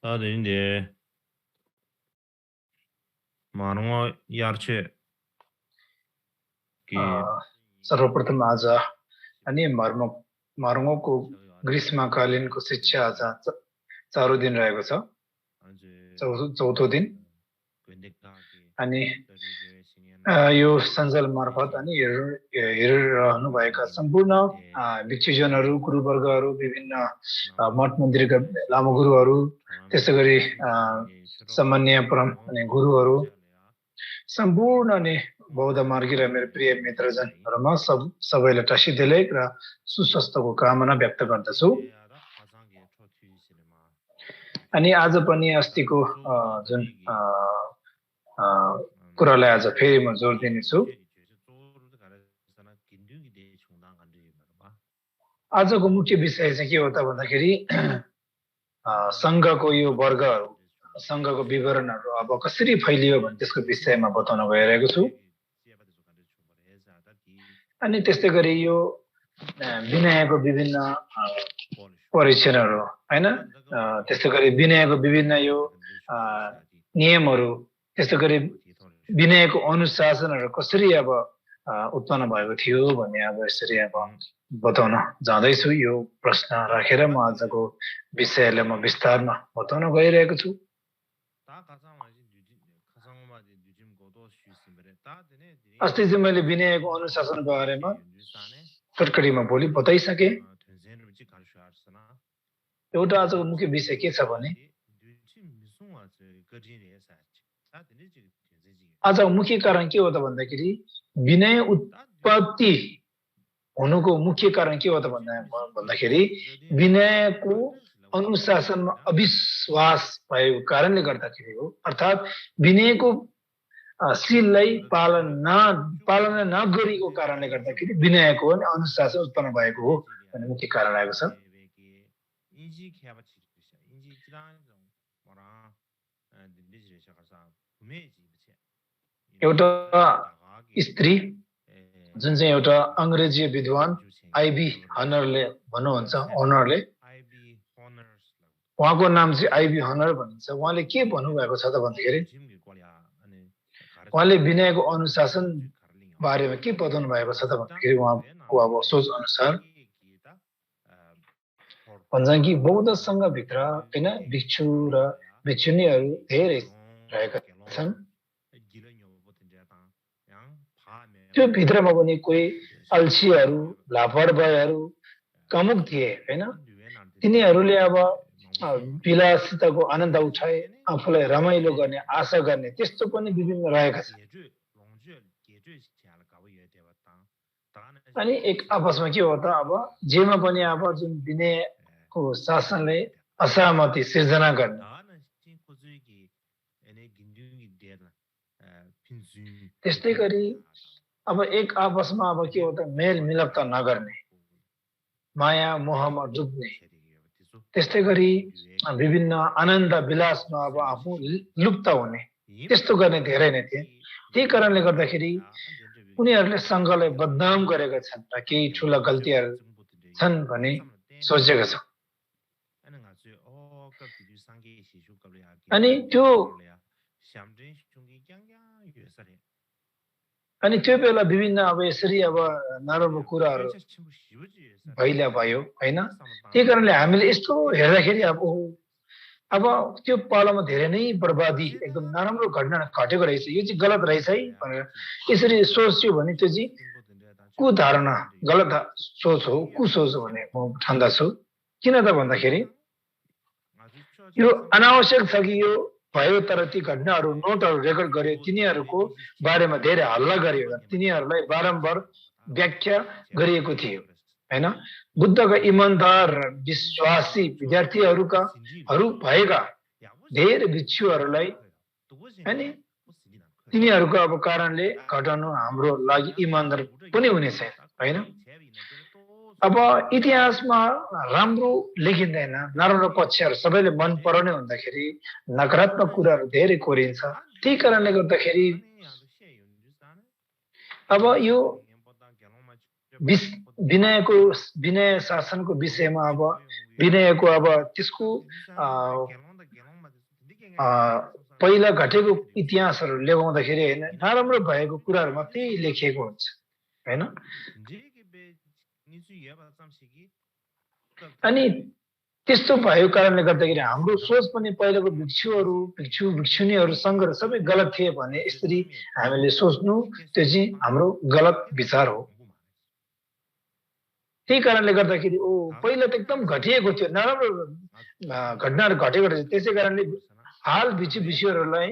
다들 मानव यार्चे अ, कि सर्वप्रथम आज अनि मार्गोको ग्रीष्मकालीनको शिक्षा आज चारौँ दिन रहेको छ, चौथो दिन। अनि यो सञ्जाल मार्फत अनि हेरिरहनुभएका सम्पूर्ण भिक्षुजनहरू, गुरुवर्गहरू, विभिन्न मठ मन्दिरका लामो गुरुहरू, त्यसै गरी सामान्य परम अनि गुरुहरू, सम्पूर्ण नै बौद्ध मार्गी र मेरो प्रिय मित्रजनहरूमा सबैलाई टासिदेलेक र सुस्वास्थ्यको कामना व्यक्त गर्दछु। अनि आज पनि अस्तिको जुन कुरालाई आज फेरि म जोड दिनेछु। आजको मुख्य विषय चाहिँ के हो त भन्दाखेरि सङ्घको यो वर्गहरू, सङ्घको विवरणहरू अब कसरी फैलियो भने त्यसको विषयमा बताउन गइरहेको छु। अनि त्यस्तै गरी यो विनयको विभिन्न परीक्षणहरू हैन, त्यस्तै गरी विनयको विभिन्न यो नियमहरू, त्यस्तै गरी विनयको अनुशासनहरू कसरी अब उत्पन्न भएको थियो भन्ने अब यसरी अब बताउन जाँदैछु। यो प्रश्न राखेर म आजको विषयलाई म विस्तारमा बताउन गइरहेको छु। अस्ति चाहिँ मैले विनयको अनुशासनको बारेमा कटकटीमा भोलि बताइसके। एउटा आजको मुख्य विषय के छ भने आजको मुख्य कारण के हो त भन्दाखेरि विनय उत्पत्ति हुनुको मुख्य कारण के हो त भन्दाखेरि विनयको अनुशासनमा अविश्वास भएको कारणले गर्दाखेरि हो। अर्थात् विनयको शीललाई पालना नगरेको कारणले गर्दाखेरि विनयको अनुशासन उत्पन्न भएको हो भन्ने मुख्य कारण आएको छ। एउटा स्त्री जुन चाहिँ एउटा अंग्रेजी विद्वान आइबी हनरले भन्नुहुन्छ, हनरले, उहाँको नाम चाहिँ आइबी हनर भनिन्छ। उहाँले के भन्नुभएको छ त भन्दाखेरि उहाँले विनयको अनुशासन बारेमा के बताउनु भएको छ त भन्दाखेरि उहाँको अब सोच अनुसार भन्छन् कि बौद्ध सङ्घभित्र हैन भिक्षु र भिक्षुणीहरू धेरै रहेका छन्। त्यो भित्रमा पनि कोही अल्छीहरू, लापरवाहीहरू कमुक थिए हैन। तिनीहरूले अब विलासिताको आनन्द उठाए, आफूलाई रमाइलो गर्ने, आशा गर्ने, त्यस्तो पनि विभिन्न रहेका छन्। अनि एक आपसमा के हो त अब जेमा पनि अब जुन विनयको शासनले असहमति सिर्जना गर्ने, त्यस्तै गरी अब एक आपसमा अब के हो त मेल मिलाप त नगर्ने, माया मोहमा डुब्ने, त्यस्तै गरी विभिन्न आनन्द विलासमा अब आफू लुप्त हुने, त्यस्तो गर्ने धेरै नै थिए। त्यही कारणले गर्दाखेरि उनीहरूले सङ्घलाई बदनाम गरेका छन् र केही ठुला गल्तीहरू छन् भन्ने सोचेका छन्। अनि त्यो बेला विभिन्न अब यसरी अब नराम्रो कुराहरू भइला भयो हैन। त्यही कारणले हामीले यस्तो हेर्दाखेरि अब त्यो पालामा धेरै नै बर्बादी, एकदम नराम्रो घटना घटेको रहेछ, यो चाहिँ गलत रहेछ है भनेर यसरी सोच्यो भने त्यो चाहिँ कुधारणा, गलत सोच हो, कुसोच हो भन्ने म ठान्दछु। किन त भन्दाखेरि यो अनावश्यक छ कि यो भयो, तर ती घटनाहरू नोटहरू रेकर्ड गर्यो, तिनीहरूको बारेमा धेरै हल्ला गरियो, तिनीहरूलाई बारम्बार व्याख्या गरिएको थियो हैन। बुद्धका इमानदार विश्वासी विद्यार्थीहरू भएका धेरै भिक्षुहरूलाई हैन, तिनीहरूको अब कारणले घटाउनु हाम्रो लागि इमानदार पनि हुने छैन हैन। अब इतिहासमा राम्रो लेखिँदैन, नराम्रो पक्षहरू सबैले मन पराउने हुँदाखेरि नकारात्मक कुराहरू धेरै कोरिन्छ। त्यही कारणले गर्दाखेरि अब यो विनय शासनको विषयमा अब विनयको अब त्यसको पहिला घटेको इतिहासहरू लेखाउँदाखेरि होइन नराम्रो भएको कुराहरू मात्रै लेखिएको हुन्छ होइन अनि त्यस्तो भएको कारणले गर्दाखेरि हाम्रो सोच पनि पहिलाको भिक्षुनीहरूसँग सबै गलत थिए भने यसरी हामीले सोच्नु त्यो चाहिँ हाम्रो गलत विचार हो त्यही कारणले गर्दाखेरि पहिला त एकदम घटिएको थियो नराम्रो घटनाहरू घटेको थियो त्यसै कारणले हाल भिक्षुहरूलाई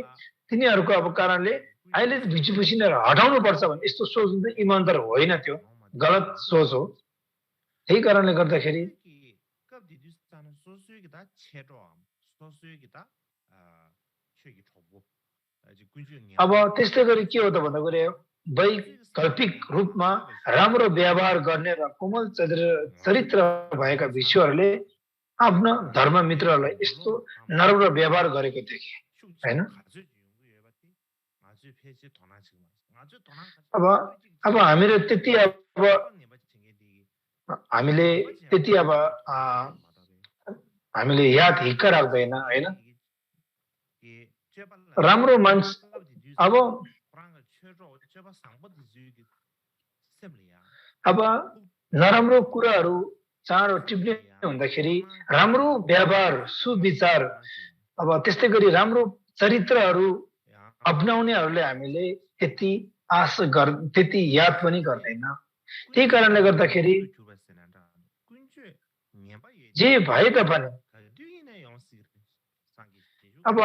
तिनीहरूको अब कारणले अहिले भिक्षुनीहरू हटाउनु पर्छ भने यस्तो सोच चाहिँ इमानदार होइन त्यो गलत सोच हो त्यही कारणले गर्दाखेरि अब त्यस्तै गरी के हो त भन्दाखेरि वैकल्पिक रूपमा राम्रो व्यवहार गर्ने र कोमल चरित्र भएका भिक्षुहरूले आफ्नो धर्म मित्रहरूलाई यस्तो नराम्रो व्यवहार गरेको देखे हैन अब हामीले त्यति हामीले याद हिक्क राख्दैन हैन राम्रो मान्छे अब नराम्रो कुराहरू चाँडो टिप्ने हुँदाखेरि राम्रो व्यवहार सुविचार अब त्यस्तै गरी राम्रो चरित्रहरू अपनाउनेहरूले हामीले त्यति याद पनि गर्दैन त्यही कारणले गर्दाखेरि जे भए तापनि अब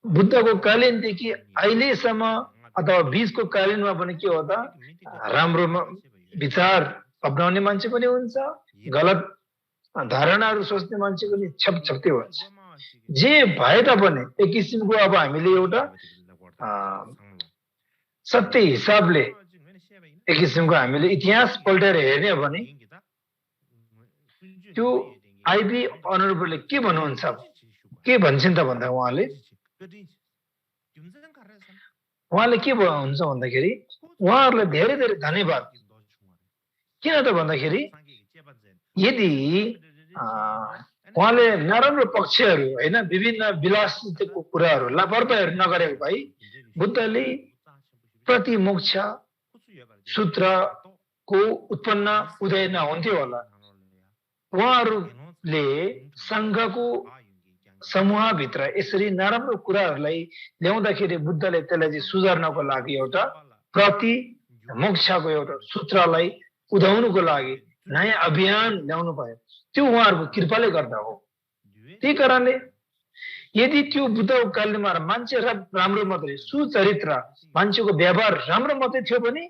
बुद्धको कालीनदेखि अहिलेसम्म अथवा बीचको कालीनमा पनि के हो त राम्रो विचार अपनाउने मान्छे पनि हुन्छ गलत धारणाहरू सोच्ने मान्छे पनि छपछप्ती हुन्छ जे भए तापनि एक किसिमको अब हामीले एउटा सत्य हिसाबले एक किसिमको हामीले इतिहास पल्टेर हेर्ने हो भने त्यो आइबी अनरेबलले के भन्नुहुन्छ के भन्छन् त भन्दा उहाँले के हुन्छ भन्दाखेरि उहाँहरूलाई धेरै धेरै धन्यवाद किन त भन्दाखेरि यदि उहाँले नराम्रो पक्षहरू हैन विभिन्न विलासिताको कुराहरू लापरवाहीहरू नगरेको भए बुद्धले प्रतिमोक्ष सूत्रको उत्पन्न उदय नहुन्थ्यो होला उहाँहरूले संघको समूहभित्र यसरी नराम्रो कुराहरूलाई ल्याउँदाखेरि बुद्धले त्यसलाई चाहिँ सुधार्नको लागि एउटा प्रति मोक्षको एउटा सूत्रलाई उदाउनुको लागि नयाँ अभियान ल्याउनु भयो त्यो उहाँहरूको कृपाले गर्दा हो त्यही कारणले यदि त्यो बुद्धको कालमा मान्छे राम्रो मात्रै सुचरित्र मान्छेको व्यवहार राम्रो मात्रै थियो भने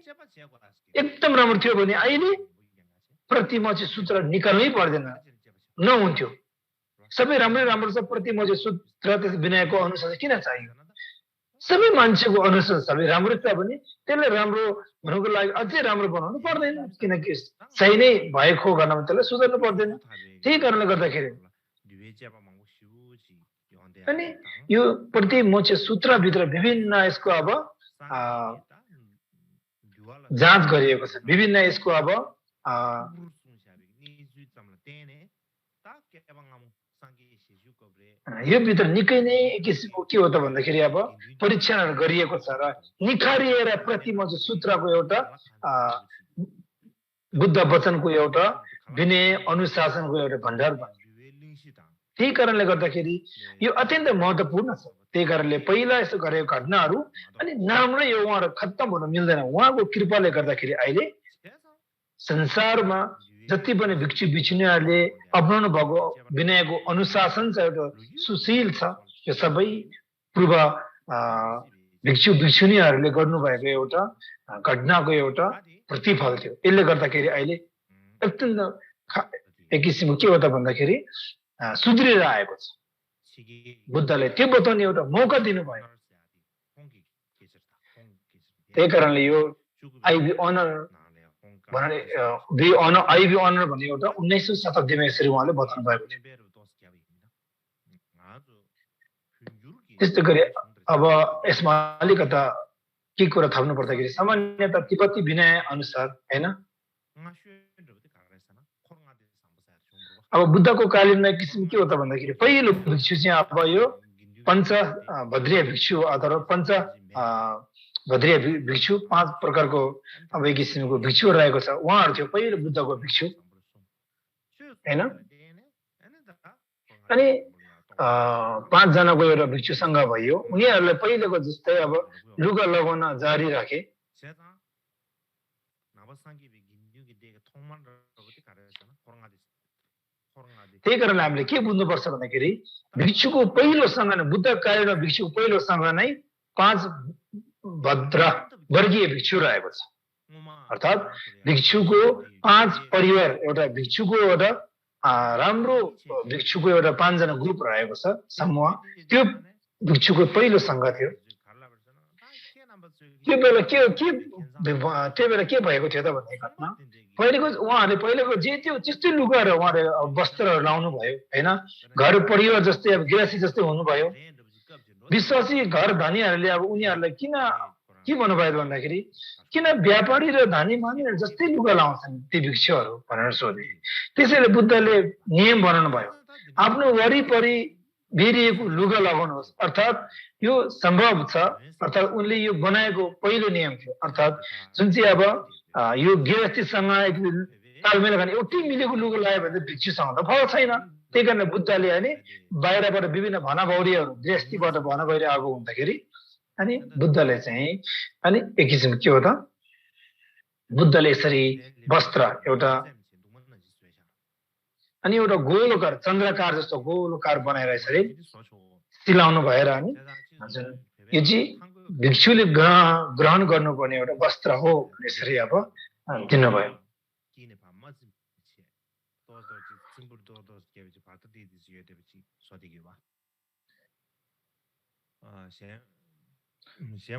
एकदम राम्रो थियो भने अहिले प्रतिमोक्ष सूत्र निकाल्नै पर्दैन नहुन्थ्यो सबै राम्रो छ प्रतिमोक्ष सूत्र विनयको अनुसार किन चाहियो सबै मान्छेको अनुसार सबै राम्रो छ भने त्यसलाई राम्रो हुनुको लागि अझै राम्रो बनाउनु पर्दैन किनकि सही नै भएको घरमा त्यसलाई सुधार्नु पर्दैन त्यही कारणले गर्दाखेरि अनि यो प्रतिमोक्ष सूत्रभित्र विभिन्न यसको अब जाँच गरिएको छ विभिन्न यसको अब यो भित्र निकै नै किसिमको के हो त भन्दाखेरि अब परीक्षणहरू गरिएको छ र निखारिएर प्रतिमोक्ष सूत्रको एउटा बुद्ध वचनको एउटा विनय अनुशासनको एउटा भण्डार बन्छ त्यही कारणले गर्दाखेरि यो अत्यन्त महत्त्वपूर्ण छ त्यही कारणले पहिला यसो गरेको घटनाहरू अनि नराम्रो यो उहाँहरू खत्तम हुन मिल्दैन उहाँको कृपाले गर्दाखेरि अहिले संसारमा जति पनि भिक्षुनीहरूले अपनाउनु भएको विनयको अनुशासन छ एउटा सुशील छ यो सबै पूर्व भिक्षुनीहरूले गर्नुभएको एउटा घटनाको एउटा प्रतिफल थियो यसले गर्दाखेरि अहिले अत्यन्त एक किसिमको के हो त भन्दाखेरि सुध्रिएर आएको छ बुद्धले त्यो बताउने एउटा मौका दिनुभयो त्यही कारणले यो आइबी अनर आइबी अनर भन्ने एउटा 19औं शताब्दीमा यसरी उहाँले बताउनु भएको थियो त्यस्तै गरी अब यसमा अलिकता के कुरा थप्नु पर्दाखेरि सामान्यतः तिब्बती विनय अनुसार हैन अब बुद्धको कालीनमा एक किसिम के हो त भन्दाखेरि पहिलो भिक्षु चाहिँ अब यो पञ्च भद्रिय भिक्षु अथवा पञ्च भद्रिय भिक्षु 5 प्रकारको अब एक किसिमको भिक्षु रहेको छ उहाँहरु थियो पहिलो बुद्धको भिक्षु हैन अनि 5 जनाको एउटा भिक्षु संघ भयो उनीहरुले पहिलेको जस्तै अब लुगा लगाउन जारी राखे त्यही कारणले हामीले के बुझ्नुपर्छ भन्दाखेरि भिक्षुको पहिलो संघ नै बुद्ध कालमा भिक्षुको पहिलो संघ नै 5 भद्र वर्गीय भिक्षु रहेको छ अर्थात भिक्षुको 5 परिवार एउटा भिक्षुको एउटा राम्रो भिक्षुको एउटा 5 जना ग्रुप रहेको छ समूह त्यो भिक्षुको पहिलो संघ थियो त्यो बेला के भएको थियो त भन्ने घटना पहिलेको उहाँहरूले पहिलेको जे त्यो त्यस्तै लुगाहरू उहाँले वस्त्रहरू लाउनु भयो हैन घर परिवार जस्तै अब गृहस्थी जस्तै हुनुभयो विश्वासी घर धनीहरूले अब उनीहरूलाई के भन्नुभयो भन्दाखेरि किन व्यापारी र धनी मानिसहरू जस्तै लुगा लाउँछन् ती भिक्षुहरू भनेर सोधे त्यसैले बुद्धले नियम बनाउनु भयो आफ्नो वरिपरि बेरिएको लुगा लगाउनुहोस् अर्थात यो सम्भव छ अर्थात उनले यो बनाएको पहिलो नियम थियो अर्थात जुन चाहिँ अब यो गृहस्थीसँग तालमेल गर्ने एउटै मिलेको लुगा लगायो भने त भिक्षुसँग त फरक छैन त्यही कारणले बुद्धले अनि बाहिरबाट विभिन्न भनाभौरीहरू गृहस्थीबाट भनाभौरी आएको हुँदाखेरि अनि बुद्धले चाहिँ अनि एक किसिम के हो त बुद्धले यसरी वस्त्र एउटा अनि एउटा गोलोकार चन्द्रकार जस्तो गोलोकार बनाएर यसरी सिलाउनु भएर अनि हजुर यो चाहिँ भिक्षुले ग्रहण गर्नुपर्ने एउटा वस्त्र हो यसरी अब दिनुभयो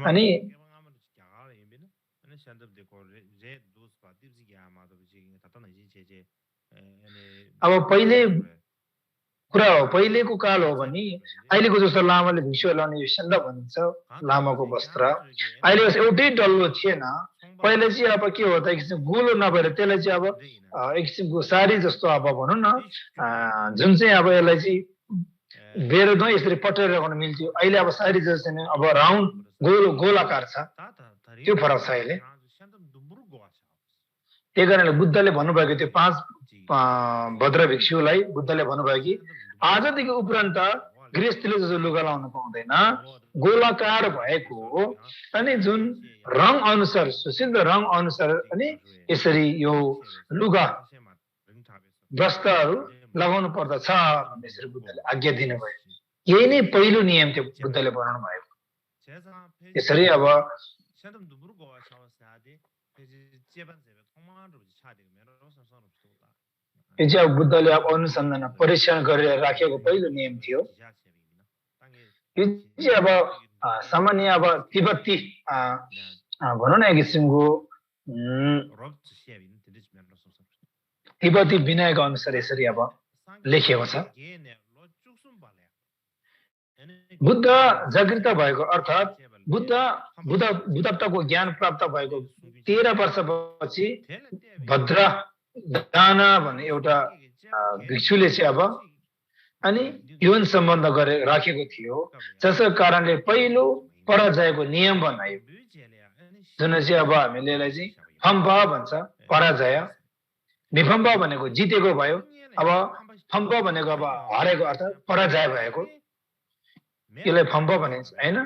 अनि अब पहिले कुरा हो पहिलेको काल हो भने अहिलेको जस्तो लामाले भिक्षु लाउने यो सन्दा भनिन्छ लामाको वस्त्र अहिले एउटै डल्लो थिएन पहिले चाहिँ अब के हो त एक किसिम गोलो नभएर त्यसलाई चाहिँ अब एक किसिमको साडी जस्तो अब भनौँ न जुन चाहिँ अब यसलाई चाहिँ बेरोमा यसरी पटेर राख्न मिल्थ्यो अहिले अब साडी जस्तो नै अब राउन्ड गोलाकार छ त्यो फरक छ अहिले त्यही कारणले बुद्धले भन्नुभएको त्यो 5 भद्र भिक्षुलाई बुद्धले भन्नुभयो कि आजदेखि उपरान्त गृहस्थीले जस्तो लुगा लाउन पाउँदैन गोलाकार भएको अनि जुन रङ अनुसार सुसिद्ध रङ अनुसार अनि यसरी यो लुगा वस्त्रहरू लगाउनु पर्दछ भन्ने यसरी बुद्धले आज्ञा दिनुभयो यही नै पहिलो नियम थियो बुद्धले बनाउनु भएको यसरी अब यो चाहिँ अब बुद्धले अब अनुसन्धान परीक्षण गरेर राखेको पहिलो नियम थियो यो चाहिँ अब सामान्य अब तिब्बती भनौँ न एक किसिमको तिब्बती विनयको अनुसार यसरी अब लेखिएको छ बुद्ध जागृत भएको अर्थात बुद्धत्वको ज्ञान प्राप्त भएको 13 वर्षपछि भद्र दाना भन्ने एउटा भिक्षुले चाहिँ अब अनि यौन सम्बन्ध गरेर राखेको थियो जसको कारणले पहिलो पराजयको नियम बनायो जुन चाहिँ अब हामीले यसलाई चाहिँ फम्पा भन्छ पराजय विफम्पा भनेको जितेको भयो अब फम्पा भनेको अब हरेको अर्थात पराजय भएको यसलाई फम्पा भनिन्छ हैन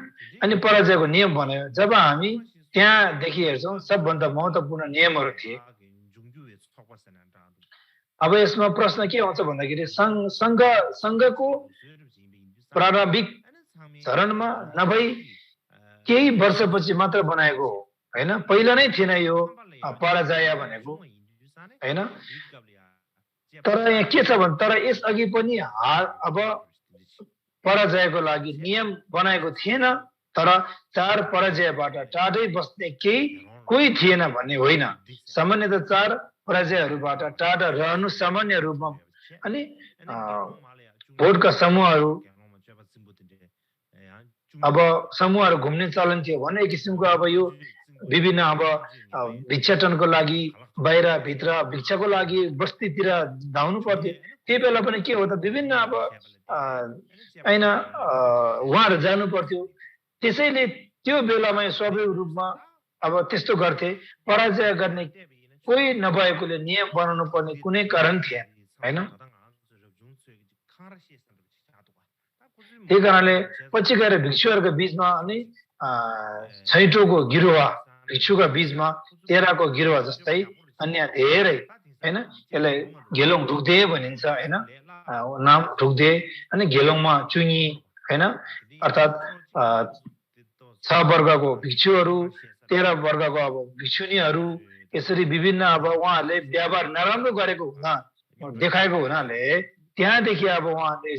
अनि पराजयको नियम बनायो जब हामी त्यहाँदेखि हेर्छौँ सबभन्दा महत्त्वपूर्ण नियमहरू थिए अब यसमा प्रश्न के आउँछ भन्दाखेरि संघको प्रारम्भिक चरणमा नभई केही वर्षपछि मात्र बनाएको हो हैन पहिला नै थिएन यो पराजय भनेको हैन तर यहाँ के छ भने तर यस अघि पनि अब पराजयको लागि नियम बनाएको थिएन तर 4 पराजयबाट टाढै बस्ने कोही थिएन भन्ने होइन सामान्यतः 4 पराजयहरूबाट टाढा रहनु सामान्य रूपमा अनि भोटका समूहहरू अब समूहहरू घुम्ने चलन थियो भने एक किसिमको अब यो विभिन्न अब भिक्षाटनको लागि बाहिर भित्र भिक्षाको लागि बस्तीतिर धाउनु पर्थ्यो त्यही बेला पनि के हो त विभिन्न अब हैन उहाँहरू जानु पर्थ्यो त्यसैले त्यो बेलामा स्वाभाविक रूपमा अब त्यस्तो गर्थे पराजय गर्ने कोही नभएकोले नियम बनाउनु पर्ने कुनै कारण थिएन हैन त्यही कारणले पछि गएर भिक्षुहरूको बीचमा अनि छैटौँको गिरोह भिक्षुका बीचमा 13 को गिरोह जस्तै अन्य धेरै हैन यसलाई घेलोङ ढुक्दे भनिन्छ हैन नाम ढुक्दे अनि घेलोङमा चुङी हैन अर्थात 6 वर्गको भिक्षुहरू 13 वर्गको अब भिक्षुनीहरू यसरी विभिन्न अब उहाँहरूले व्यवहार नराम्रो गरेको हुना देखाएको हुनाले त्यहाँदेखि अब उहाँले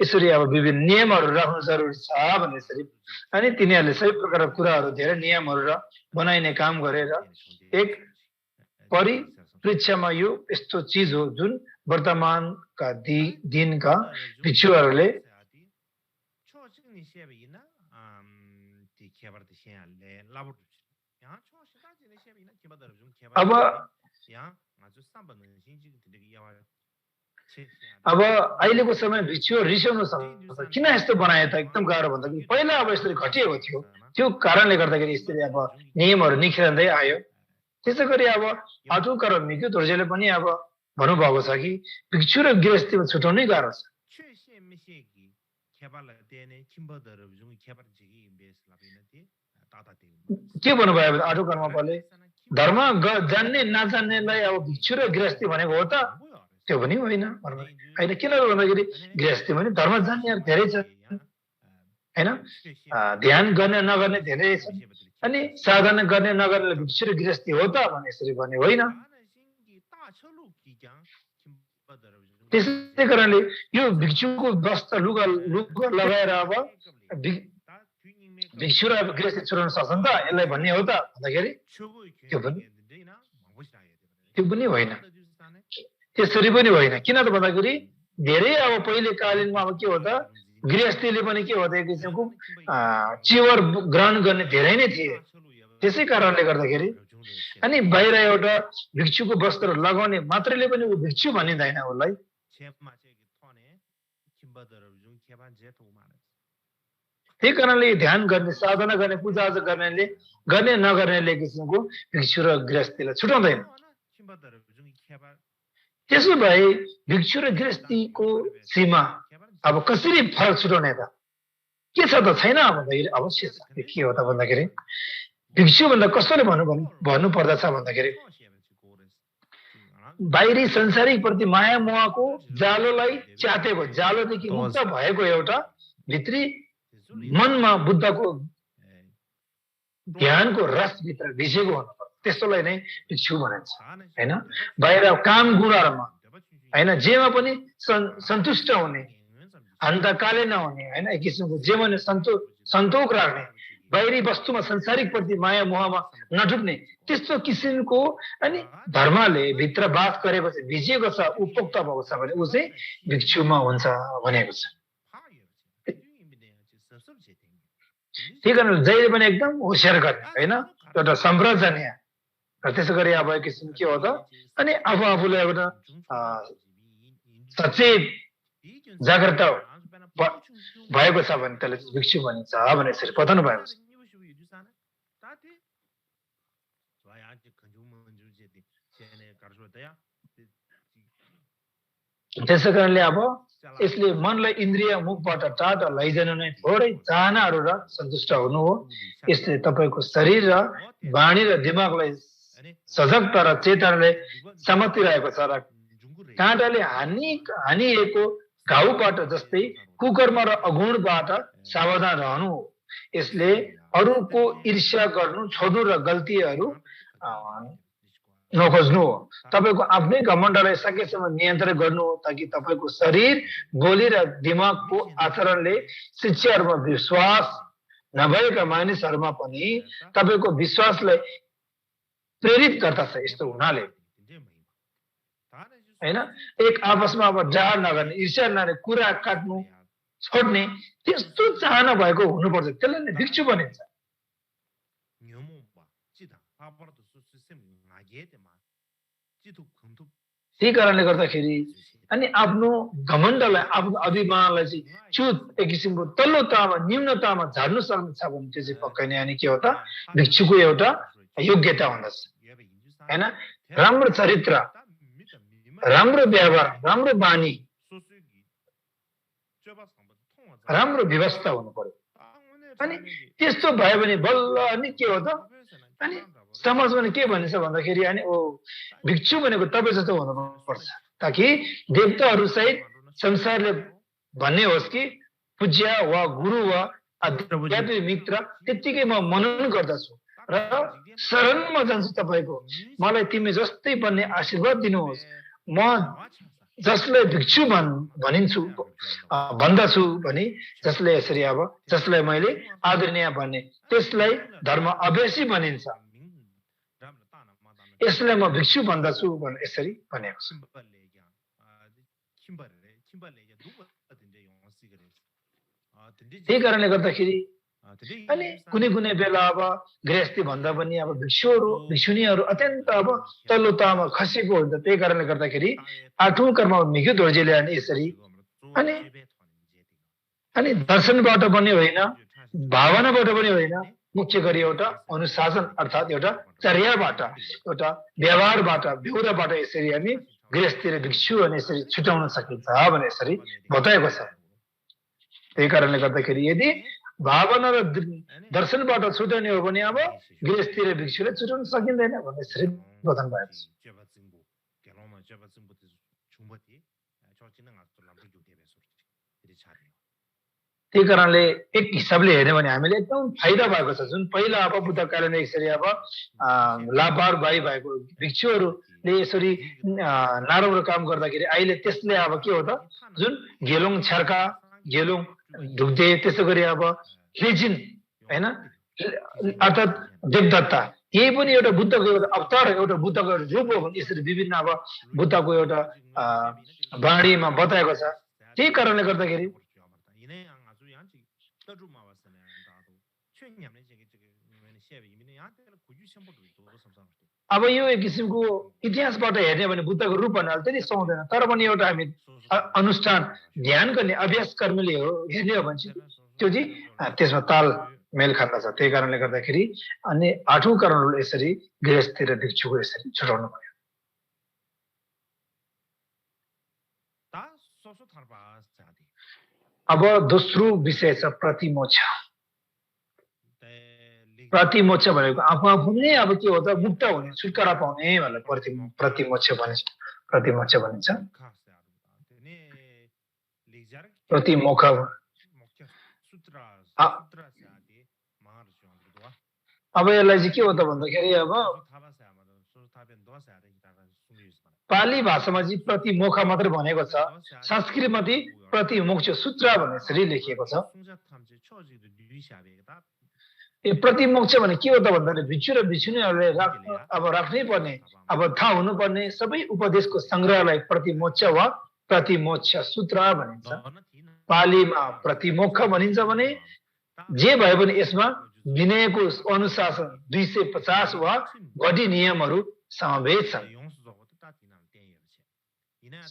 यसरी अब विभिन्न नियमहरू राख्नु जरुरी छ भन्ने यसरी अनि तिनीहरूले सबै प्रकारका कुराहरू धेरै नियमहरू र बनाइने काम गरेर एक परिप्रेक्ष्यमा यो यस्तो चीज हो जुन वर्तमानका दिनका भिक्षुहरूले अब अहिलेको समय भिक्षु रिसाउन सक्छ किन यस्तो बनाए त एकदम गाह्रो भन्दाखेरि पहिला अब यसरी घटिएको थियो त्यो कारणले गर्दाखेरि यसरी अब नियमहरू निखिरँदै आयो त्यसै गरी अब आठौँका मिक्यो दोर्जेले पनि अब भन्नुभएको छ कि भिक्षु र गृहस्थीमा छुटाउनै गाह्रो छ के भन्नुभयो भने आठौँ कर्ममा पहिले धर्म जान्ने नजान्नेलाई अब भिक्षु र गृहस्थी भनेको हो त त्यो पनि होइन होइन किन भन्दाखेरि गृहस्थी भने धर्म जान्नेहरू धेरै छन् हैन ध्यान गर्ने नगर्ने धेरै छन् अनि साधना गर्ने नगर्नेले भिक्षु र गृहस्थी हो त भने यसरी भने होइन त्यसै कारणले यो भिक्षुको वस्त्र लुगा लगाएर अब भिक्षु र गृहस्थी छुटाउन सक्छन् त यसलाई भन्ने हो त भन्दाखेरि त्यो पनि होइन त्यसरी पनि होइन किन त भन्दाखेरि धेरै अब पहिले कालीनमा अब के हो त गृहस्थीले पनि के हो त एक किसिमको चिवर ग्रहण गर्ने धेरै नै थिए त्यसै कारणले गर्दाखेरि अनि बाहिर एउटा भिक्षुको वस्त्र लगाउने मात्रैले पनि ऊ भिक्षु भनिँदैन उसलाई त्यही कारणले ध्यान गर्ने साधना गर्ने पूजाआजा गर्नेले गर्ने नगर्नेले किसिमको भिक्षु र गृहस्थीलाई छुटाउँदैन त्यसो भए भिक्षु र गृहस्थीको सीमा अब कसरी फरक छुटाउने त के छ त छैन भन्दाखेरि अवश्य छ के हो त भन्दाखेरि भिक्षु भन्दा कसले भन्नु पर्दछ भन्दाखेरि बाहिरी संसारिक प्रति माया मोहको जालोलाई च्यातेको जालोदेखि मुक्त भएको एउटा भित्री मनमा बुद्धको ध्यानको रसभित्र भिजेको हुनुपर्छ त्यस्तोलाई नै भिक्षु भनिन्छ हैन बाहिर काम गुणहरुमा हैन जेमा पनि सन्तुष्ट हुने अन्धकाले नहुने हैन एक किसिमको जेमा सन्तोक राख्ने बाहिरी वस्तुमा संसारिक प्रति माया मोहमा नडुब्ने त्यस्तो किसिमको अनि धर्मले भित्र बास गरेको छ भिजिएको छ उपयुक्त भएको छ भने उ चाहिँ भिक्षुमा हुन्छ भनेको छ त्यही कारण जहिले पनि एकदम होशियार गर्ने हैन एउटा सम्प्रजनीय र त्यसै गरी अब एक किसिम के हो त अनि आफूले एउटा सचेत जागृत भएको छ भने त्यसले भिक्षु भनिन्छ भने यसरी बताउनु भएको छ त्यसै कारणले अब यसले मनलाई इन्द्रिय मुखबाट टाढा लैजानु नै थोरै चाहनाहरू र सन्तुष्ट हुनु हो यसले तपाईको शरीर र वाणी र दिमागलाई सजगता र चेतनाले समातिरहेको छ र काँटाले हानिएको घाउबाट जस्तै कुकर्म र अगुणबाट सावधान रहनु हो यसले अरूको ईर्ष्या गर्नु छोड्नु र गल्तीहरू नखोज्नु हो तपाईको आफ्नै घमण्डलाई सकेसम्म नियन्त्रण गर्नु हो ताकि तपाईको शरीर बोली र दिमागको आचरणले शिक्षाहरूमा विश्वास नभएका मानिसहरूमा पनि तपाईको विश्वासलाई प्रेरित गर्दछ यस्तो हुनाले हैन एक आपसमा अब डाह नगर्ने ईर्ष्या नगर्ने कुरा काट्नु छोड्ने त्यस्तो चाहना भएको हुनुपर्छ त्यसलाई नै भिक्षु भनिन्छ त्यही कारणले गर्दाखेरि अनि आफ्नो घमण्डलाई आफ्नो अभिमानलाई चाहिँ च्युत एक किसिमको तल्लो तहमा न्यूनतामा झार्नु सक्छ भने त्यो चाहिँ पक्कै नै अनि के हो त भिक्षुको एउटा योग्यता हुँदछ हैन राम्रो चरित्र राम्रो व्यवहार राम्रो बानी राम्रो व्यवस्था हुनु पर्यो अनि त्यस्तो भयो भने बल्ल अनि के हो त अनि समाजमा के भनिन्छ भन्दाखेरि अनि ओ भिक्षु भनेको तपाईँ जस्तो हुनुपर्छ ताकि देवताहरू सहित संसारले भन्ने होस् कि पूज्य वा गुरु वा आध्यात्मिक मित्र त्यतिकै म मनन गर्दछु र शरणमा जान्छु तपाईँको मलाई तिमी जस्तै बन्ने आशीर्वाद दिनुहोस् म जसलाई भिक्षु भनिन्छु भन्दछु भने जसले यसरी अब जसलाई मैले आदरणीय भन्ने त्यसलाई धर्म अभ्यासी भनिन्छ यसलाई म भिक्षु भन्दछु भने यसरी भनेको छ त्यही कारणले गर्दाखेरि अनि कुनै कुनै बेला अब गृहस्थी भन्दा पनि अब भिक्षुनीहरू अत्यन्त अब तल्लो तहमा खसेको हुन्छ त्यही कारणले गर्दाखेरि 8औं कर्म मिग्यो दोर्जेले अनि यसरी अनि दर्शनबाट पनि होइन भावनाबाट पनि होइन मुख्य गरी एउटा अनुशासन अर्थात् एउटा चर्याबाट एउटा व्यवहारबाट बेहोराबाट यसरी हामी गृहस्थी र भिक्षु अनि यसरी छुटाउन सकिन्छ भने यसरी बताएको छ त्यही कारणले गर्दाखेरि यदि भावना र दर्शनबाट छुटाउने हो भने अब गृहस्थी र भिक्षुलाई छुटाउन सकिँदैन भन्ने यसरी बताउनु भएको छ त्यही कारणले एक हिसाबले हेर्ने भने हामीले एकदम फाइदा भएको छ जुन पहिला अब बुद्धकालमा यसरी अब लापरवाही भएको भिक्षुहरूले यसरी नराम्रो काम गर्दाखेरि अहिले त्यसले अब के हो त जुन गेलुङ छर्का गेलुङ ढुक्दे त्यसो गरी अब लेजिन हैन अर्थात् देवदत्ता यही पनि एउटा बुद्धको एउटा अवतार एउटा बुद्धको एउटा रूप हो भने यसरी विभिन्न अब बुद्धको एउटा वाणीमा बताएको छ त्यही कारणले गर्दाखेरि अब यो एक किसिमको इतिहासबाट हेर्ने भने बुद्धको रूप भन्नाले त्यति सुहाउँदैन तर पनि एउटा हामी अनुष्ठान ध्यान गर्ने अभ्यास कर्मले हो हेर्ने हो भने त्यो चाहिँ त्यसमा ताल मेल खाँदा छ त्यही कारणले गर्दाखेरि अनि 8औं कर्मले यसरी गृहस्थी र भिक्षुको यसरी छुटाउनु भयो अब दोस्रो विषय छ प्रतिमोक्ष प्रतिमोक्ष भनेको आफू नै अब के हो त मुक्त हुने छुटकारा पाउने भनेर प्रतिमोक्ष भनिन्छ प्रतिमोक्ष अब यसलाई चाहिँ के हो त भन्दाखेरि अब पाली भाषामा चाहिँ प्रतिमोक्ष मात्र भनेको छ संस्कृतमा चाहिँ प्रतिमोक्ष सूत्र भन्ने यसरी लेखिएको छ प्रतिमोक्ष भने के हो त भन्दाखेरि भिक्षु र भिक्षुनीहरूले राख्नै पर्ने अब थाहा हुनुपर्ने सबै उपदेशको संग्रहलाई प्रतिमोक्ष वा प्रतिमोक्ष सूत्र भनिन्छ पालीमा प्रतिमोक्ष भनिन्छ भने जे भए पनि यसमा विनयको अनुशासन 250 वा बढी नियमहरू समावेश छन्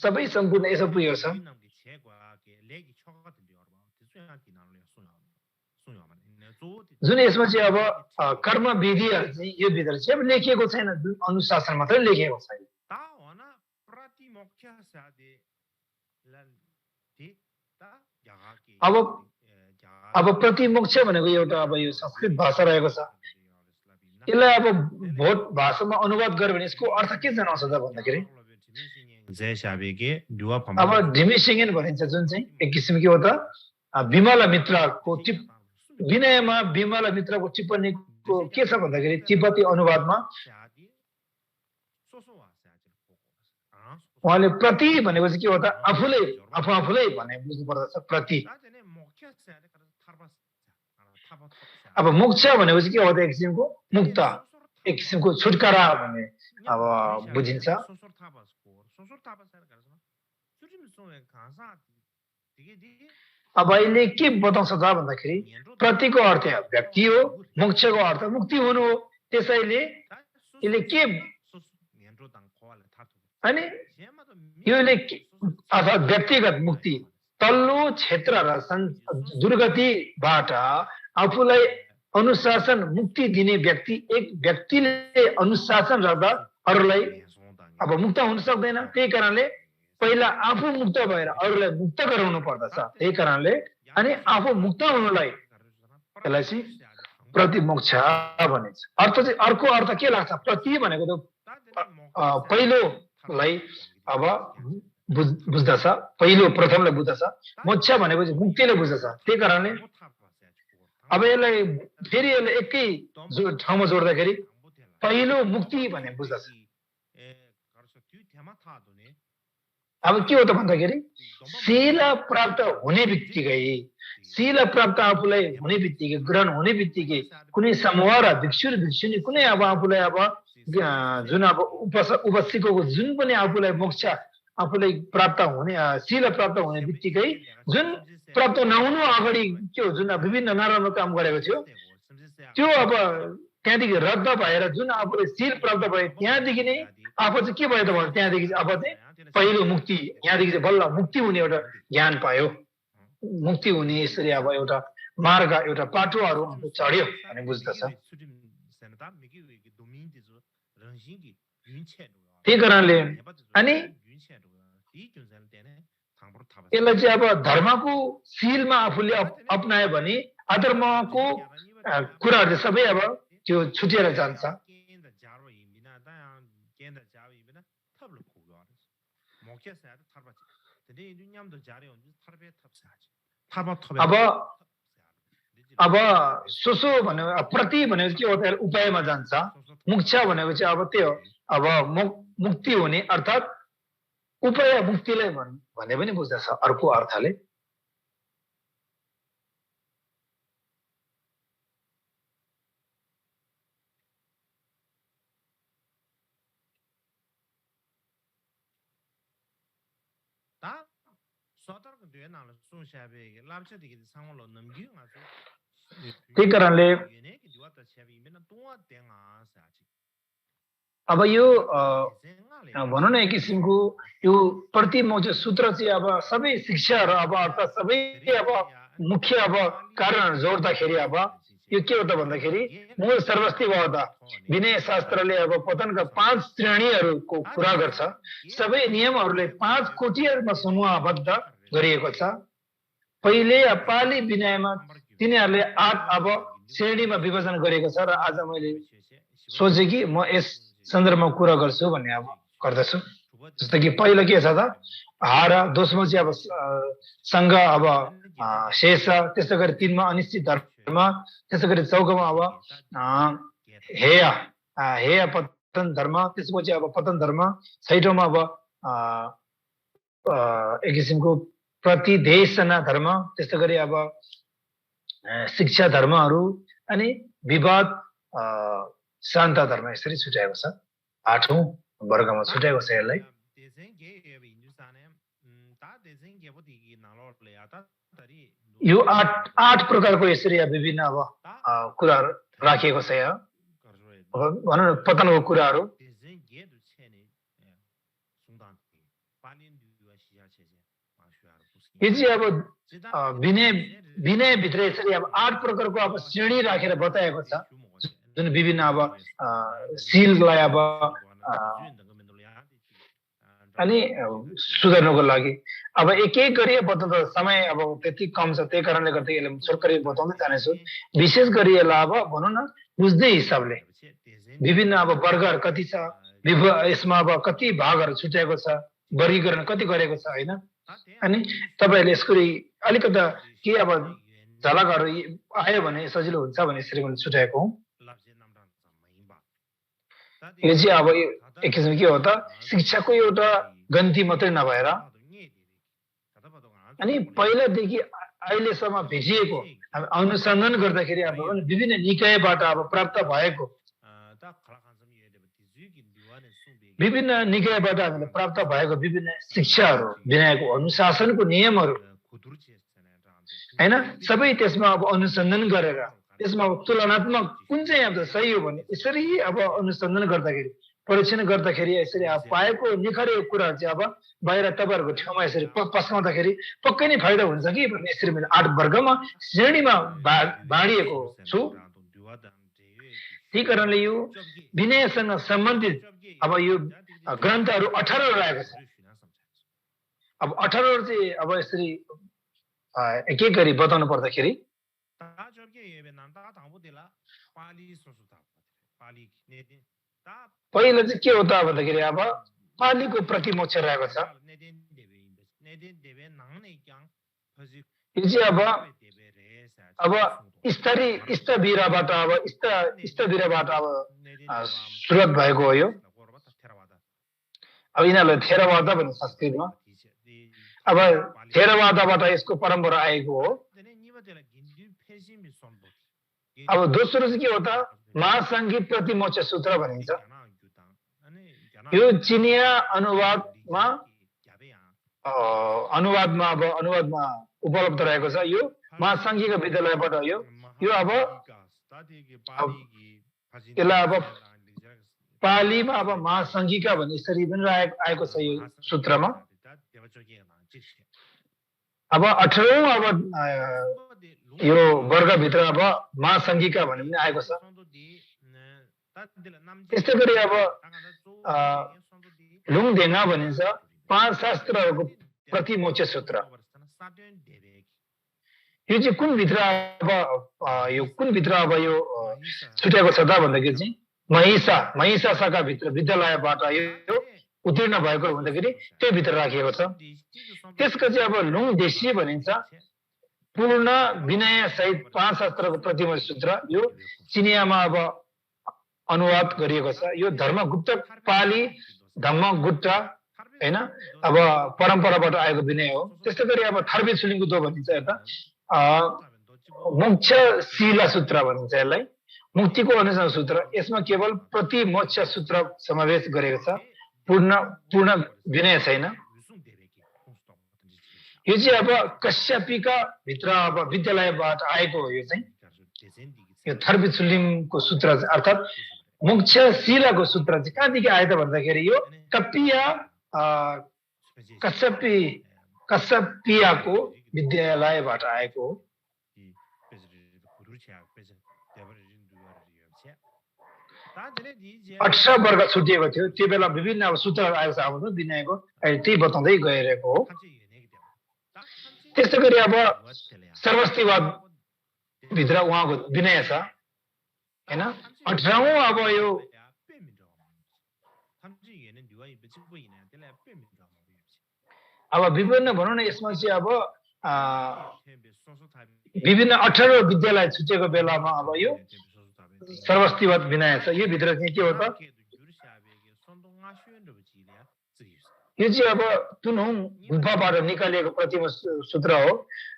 सबै सम्पूर्ण यसो पुग्यो छ जुन यसमा चाहिँ अब कर्म विधिहरू चाहिँ यो भित्र चाहिँ अब लेखिएको छैन जुन अनुशासन मात्रै लेखिएको छैन अब प्रतिमोक्ष भनेको एउटा अब यो संस्कृत भाषा रहेको छ यसलाई अब भोट भाषामा अनुवाद गर्यो भने यसको अर्थ के जनाउँछ त भन्दाखेरि अब ढिमिसिङेन भनिन्छ जुन चाहिँ एक किसिमको हो त विमला मित्रको विनयमा विमला मित्रको टिप्पणीको के छ भन्दाखेरि तिब्बती अनुवादमा उहाँले प्रति भनेको चाहिँ के हो त आफूलाई भने बुझ्नु पर्दछ प्रति अब मोक्ष भनेको चाहिँ के हो त एक किसिमको मुक्त एक किसिमको छुटकारा भन्ने अब बुझिन्छ अब अहिले के बताउँछ त भन्दाखेरि प्रतिको अर्थ व्यक्ति हो मोक्षको अर्थ मुक्ति हुनु हो त्यसैले यसले के अनि योले अर्थात् व्यक्तिगत मुक्ति तल्लो क्षेत्र र दुर्गतिबाट आफूलाई अनुशासन मुक्ति दिने व्यक्ति एक व्यक्तिले अनुशासन राख्दा अरूलाई अब मुक्त हुन सक्दैन। त्यही कारणले पहिला आफू मुक्त भएर अरूलाई मुक्त गराउनु पर्दछ। त्यही कारणले अनि आफू मुक्त हुनुलाई त्यसलाई चाहिँ प्रतिमोक्ष भनिन्छ। अर्थ चाहिँ अर्को अर्थ के लाग्छ? प्रति भनेको त पहिलोलाई अब बुझ्दछ, पहिलो प्रथमलाई बुझ्दछ। मोक्ष भनेको चाहिँ मुक्तिले बुझ्दछ। त्यही कारणले अब यसलाई फेरि यसले एकै ठाउँमा जोड्दाखेरि पहिलो मुक्ति भन्ने बुझ्दछ। अब के हो त भन्दाखेरि शील प्राप्त हुने बित्तिकै, शील प्राप्त आफूलाई हुने बित्तिकै, ग्रहण हुने बित्तिकै कुनै समूह र भिक्षु भिक्षुनी कुनै अब आफूलाई अब जुन अब उपसिको जुन पनि आफूलाई मोक्ष आफूलाई प्राप्त हुने शील प्राप्त हुने बित्तिकै जुन प्राप्त नहुनु अगाडि के हो जुन विभिन्न नराम्रो काम गरेको थियो त्यो अब त्यहाँदेखि रद्द भएर जुन आफूले शील प्राप्त भयो त्यहाँदेखि नै आफू चाहिँ के भयो त भन्दा त्यहाँदेखि अब चाहिँ पहिलो मुक्ति, यहाँदेखि चाहिँ बल्ल मुक्ति हुने एउटा ज्ञान पायो। मुक्ति हुने यसरी अब एउटा मार्ग एउटा पाटोहरू चढ्यो भन्ने बुझ्दछ। त्यही कारणले अनि यसलाई चाहिँ अब धर्मको शीलमा आफूले अपनायो भने अधर्मको कुराहरू सबै अब त्यो छुटेर जान्छ। अब सोसो भनेको प्रति भनेको के हो त उपायमा जान्छ। मोक्ष भनेको चाहिँ अब त्यो अब मुक्ति हुने अर्थात् उपाय मुक्तिलाई भन्ने पनि बुझ्दछ अर्को अर्थले। त्यही कारणले अब यो भनौँ न एक किसिमको यो प्रतिमोक्ष सूत्र चाहिँ अब सबै शिक्षाहरू अब अर्थात् सबै अब मुख्य अब कारणहरू जोड्दाखेरि अब यो के हो त भन्दाखेरि मूल सर्वस्तिवाद विनय शास्त्रले अब पतनका 5 श्रेणीहरूको कुरा गर्छ। सबै नियमहरूले 5 कोटिहरूमा समूहबद्ध गरिएको छ। पहिले पाली विनयमा तिनीहरूले 8 अब श्रेणीमा विभाजन गरेको छ र आज मैले सोचे कि म यस सन्दर्भमा कुरा गर्छु भन्ने अब गर्दछु। जस्तो कि पहिलो के छ त हार, दोस्रो चाहिँ अब सङ्घ, अब शेष, त्यसै गरी 3 मा अनिश्चित धर्म, त्यसै गरी 4 मा अब हेय पतन धर्म, त्यसपछि अब पतन धर्म, 6 मा अब एक किसिमको प्रतिदेशना धर्म, त्यसै गरी अब शिक्षा धर्महरू अनि विवाद शान्त धर्म यसरी छुट्याएको छ। 8औं वर्गमा छुट्याएको छ यसलाई। यो 8 प्रकारको यसरी विभिन्न अब कुराहरू राखिएको छ यहाँ। भनौँ न पतनको कुराहरू यो चाहिँ अब विनय भित्र यसरी अब 8 प्रकारको अब श्रेणी राखेर बताएको छ जुन विभिन्न अब शीललाई अब अनि सुधार्नको लागि अब एक एक गरी बताउँदा समय अब त्यति कम छ। त्यही कारणले गर्दा यसलाई छोटकरी बताउँदै जानेछु। विशेष गरी यसलाई अब भनौँ न बुझ्दै हिसाबले विभिन्न अब वर्गहरू कति छ, यसमा अब कति भागहरू छुट्याएको छ, वर्गीकरण कति गरेको छ होइन। अनि तपाईँहरूले यसको अलिकता के अब झलकहरू आयो भने सजिलो हुन्छ भने यसरी मैले छुट्याएको हुँ। यो चाहिँ अब एक किसिम के हो त शिक्षाको एउटा गन्ती मात्रै नभएर अनि पहिलादेखि अहिलेसम्म भेटिएको अनुसन्धान गर्दाखेरि अब विभिन्न निकायबाट अब प्राप्त भएको विभिन्न निकायबाट हामीले प्राप्त भएको विभिन्न शिक्षाहरू, विनयको अनुशासनको नियमहरू होइन, सबै त्यसमा अब अनुसन्धान गरेर यसमा तुलनात्मक कुन चाहिँ अब सही हो भने यसरी अब अनुसन्धान गर्दाखेरि परीक्षण गर्दाखेरि यसरी अब पाएको निखरेको कुराहरू चाहिँ अब बाहिर तपाईँहरूको ठाउँमा यसरी पस्काउँदाखेरि पक्कै नै फाइदा हुन्छ कि भन्ने यसरी मैले 8 वर्गमा श्रेणीमा बाँडिएको छु। त्यही कारणले यो विनयसँग सम्बन्धित अब यो ग्रन्थहरू 18 रहेको छ। अब 18 चाहिँ अब यसरी एक एक गरी बताउनु पर्दाखेरि पहिलो चाहिँ के हो त भन्दाखेरि अब पालीको प्रतिमोक्ष रहेको छ। यो चाहिँ अब इष्टवीरबाट अब इष्टवीरबाट अब सुरुवात भएको हो। यो अब यिनीहरूलाई थेरवाद भन्ने संस्कृतमा अब थेरवादबाट यसको परम्परा आएको हो। अब दोस्रो चाहिँ के हो त महासंघी प्रतिमोक्ष सूत्र भनिन्छ। यो चिनिया अनुवादमा उपलब्ध रहेको छ। यो महासंघीको विद्यालयबाट यो अब यसलाई अब पालीमा अब महासंघीका भन्ने यसरी पनि आएको छ यो सूत्रमा। अब 18औं अब यो वर्गभित्र अब महासंघीका भन्ने पनि आएको छ। त्यस्तै गरी अब लुङदेङा भनिन्छ 5 शास्त्रहरूको प्रतिमोक्ष सूत्र। यो चाहिँ कुन भित्र अब यो छुटेको छ त भन्दाखेरि चाहिँ महिषा शाखा भित्र विद्यालयबाट यो उत्तीर्ण भएको भन्दाखेरि त्यो भित्र राखिएको छ। त्यसको चाहिँ अब लुङदेशी भनिन्छ पूर्ण विनय सहित 5 शास्त्रको प्रतिमोक्ष सूत्र। यो चिनियामा अब अनुवाद गरिएको छ। यो धर्मगुप्त पाली धम्मगुप्त हैन अब परम्पराबाट आएको विनय हो। त्यस्तै गरी अब थर्बे सुलिङ्गुदो भनिन्छ। यता मोक्ष शीला सूत्र भनिन्छ यसलाई, मुक्तिको अनुसार सूत्र। यसमा केवल प्रतिमोक्ष सूत्र समावेश गरेको छ, पूर्ण विनय छैन। यो चाहिँ अब कश्यपीका भित्र अब विद्यालयबाट आएको हो। यो चाहिँ यो थर्बे सुलिङको सूत्र अर्थात् मोक्ष शीलाको सूत्र चाहिँ कहाँदेखि आयो त भन्दाखेरि यो कश्यपियाको विद्यालयबाट आएको हो। 18 वर्ग छुटिएको थियो। त्यो बेला विभिन्न अब सूत्रहरू आएको छ आफ्नो विनयको, त्यही बताउँदै गइरहेको हो। त्यस्तै गरी अब सर्वस्तिवाद भित्र उहाँको विनय छ हैन। 18औं अब यो अब विभिन्न भनौँ न यसमा चाहिँ अब विभिन्न 18 विद्यालय छुटेको बेलामा अब यो सर्वस्तिवाद विनय छ। यो भित्र चाहिँ के हो त यो चाहिँ अब तुनहुङ गुफाबाट निकालिएको प्रतिमोक्ष सूत्र हो।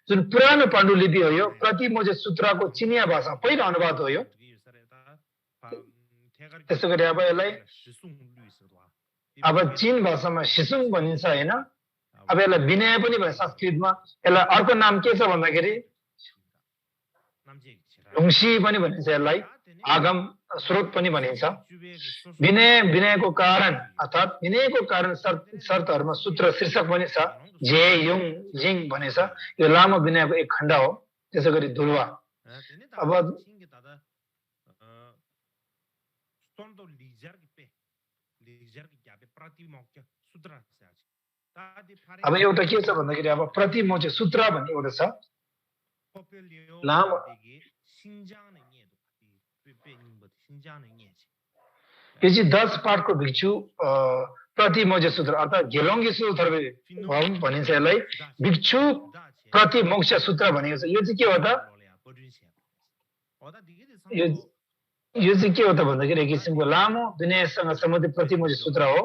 जुन पुरानो पाण्डुलिपि हो यो प्रतिमोक्ष सूत्रको चिनिया भाषामा पहिलो अनुवाद हो यो। त्यसै गरी अब यसलाई अब चीन भाषामा सिसुङ भनिन्छ हैन। अब यसलाई विनय पनि भन्छ संस्कृतमा। यसलाई अर्को नाम के छ भन्दाखेरि लुङसी पनि भनिन्छ। यसलाई आगम स्रोत पनि भनिन्छ। विनयको कारण अर्थात् विनयको कारण शर्तहरूमा सूत्र शीर्षक पनि छ, जे युङ जिङ भनेछ। यो लामो विनयको एक खण्ड हो। त्यसै गरी धुलवा अब एउटा के छ भन्दाखेरि अब प्रतिमोक्ष सूत्र भन्ने एउटा छ लामो। यो चाहिँ 10 पाठको भिक्षु प्रतिमोक्ष सूत्र अर्थात् घेलोङ्गे सूत्र भनिन्छ। यसलाई भिक्षु प्रतिमोक्ष सूत्र भनेको छ। यो चाहिँ के हो त यो चाहिँ के हो त भन्दाखेरि एक किसिमको लामो विनयसँग सम्बन्धित प्रतिमोक्ष सूत्र हो।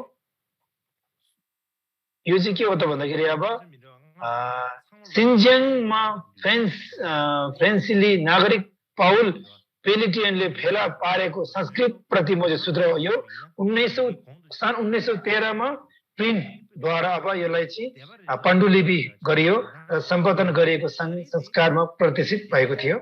यो चाहिँ के हो त भन्दाखेरि अब सिन्जियाङमा फ्रेन्सिली नागरिक पाउल पेलिटियनले फेला पारेको संस्कृत प्रतिमोक्ष सूत्र हो। यो सन् 1913 मा प्रिन्टद्वारा अब यसलाई चाहिँ पाण्डुलिपि गरियो र सम्पादन गरिएको संस्कारमा प्रकाशित भएको थियो।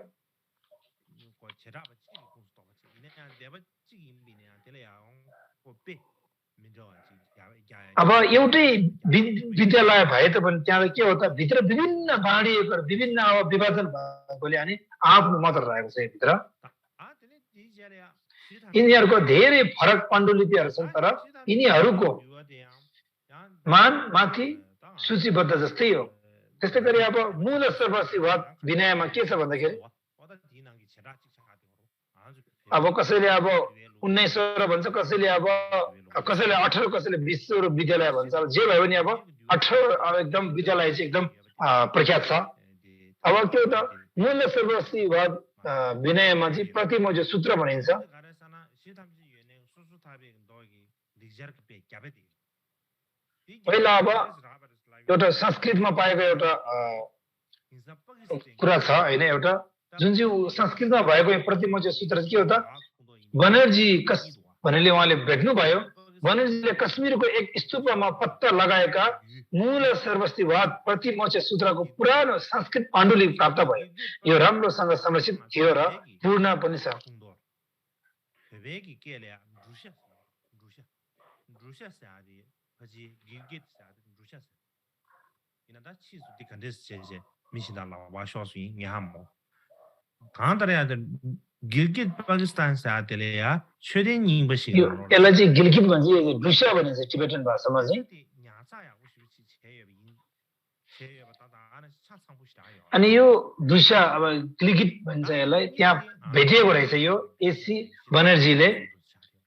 अब एउटै विद्यालय भए पनि त्यहाँ के हो त भित्र विभिन्न बाँडिएको विभिन्न अब विभाजन भएकोले अनि आफ्नो मात्र रहेको छ भित्र यिनीहरूको धेरै फरक पाण्डुलिपिहरू छन् तर यिनीहरूको मान माथि सूचीबद्ध जस्तै हो त्यस्तै गरी अब मूल सर्वस्वीवाद विनयमा के छ भन्दाखेरि अब कसैले अब 19 भन्छ कसैले अब कसैले 18 कसैले 20 विद्यालय भन्छ अब जे भयो भने अब 18 एकदम विद्यालय चाहिँ एकदम प्रख्यात छ अब के हो त मूल सर्वस्वीवाद विनयमा चाहिँ प्रतिमोज्य सूत्र भनिन्छ पहिला अब एउटा संस्कृतमा पाएको एउटा कुरा छ हैन एउटा जुन चाहिँ संस्कृतमा भएको प्रतिमोज्य सूत्र के हो त बनर्जी भनेले उहाँले भेट्नु भयो बनर्जीले कश्मीरको एक स्तूपमा पत्ता लगाएका मूल सर्वस्वीवाद प्रतिमोज्य सूत्रको पुरानो संस्कृत पाण्डुलिपि प्राप्त भयो यो राम्रोसँग संरक्षित थियो र पूर्ण पनि छ गिलगित पाकिस्तान से आतेले या छेदेन निबसी यसलाई चाहिँ गिलगित भन्छ ढुस्या भनिन्छ टिबेटन भाषामा चाहिँ अनि यो ढुस्या अब गिलगित भन्छ यसलाई त्यहाँ भेटिएको रहेछ यो एसी बनर्जीले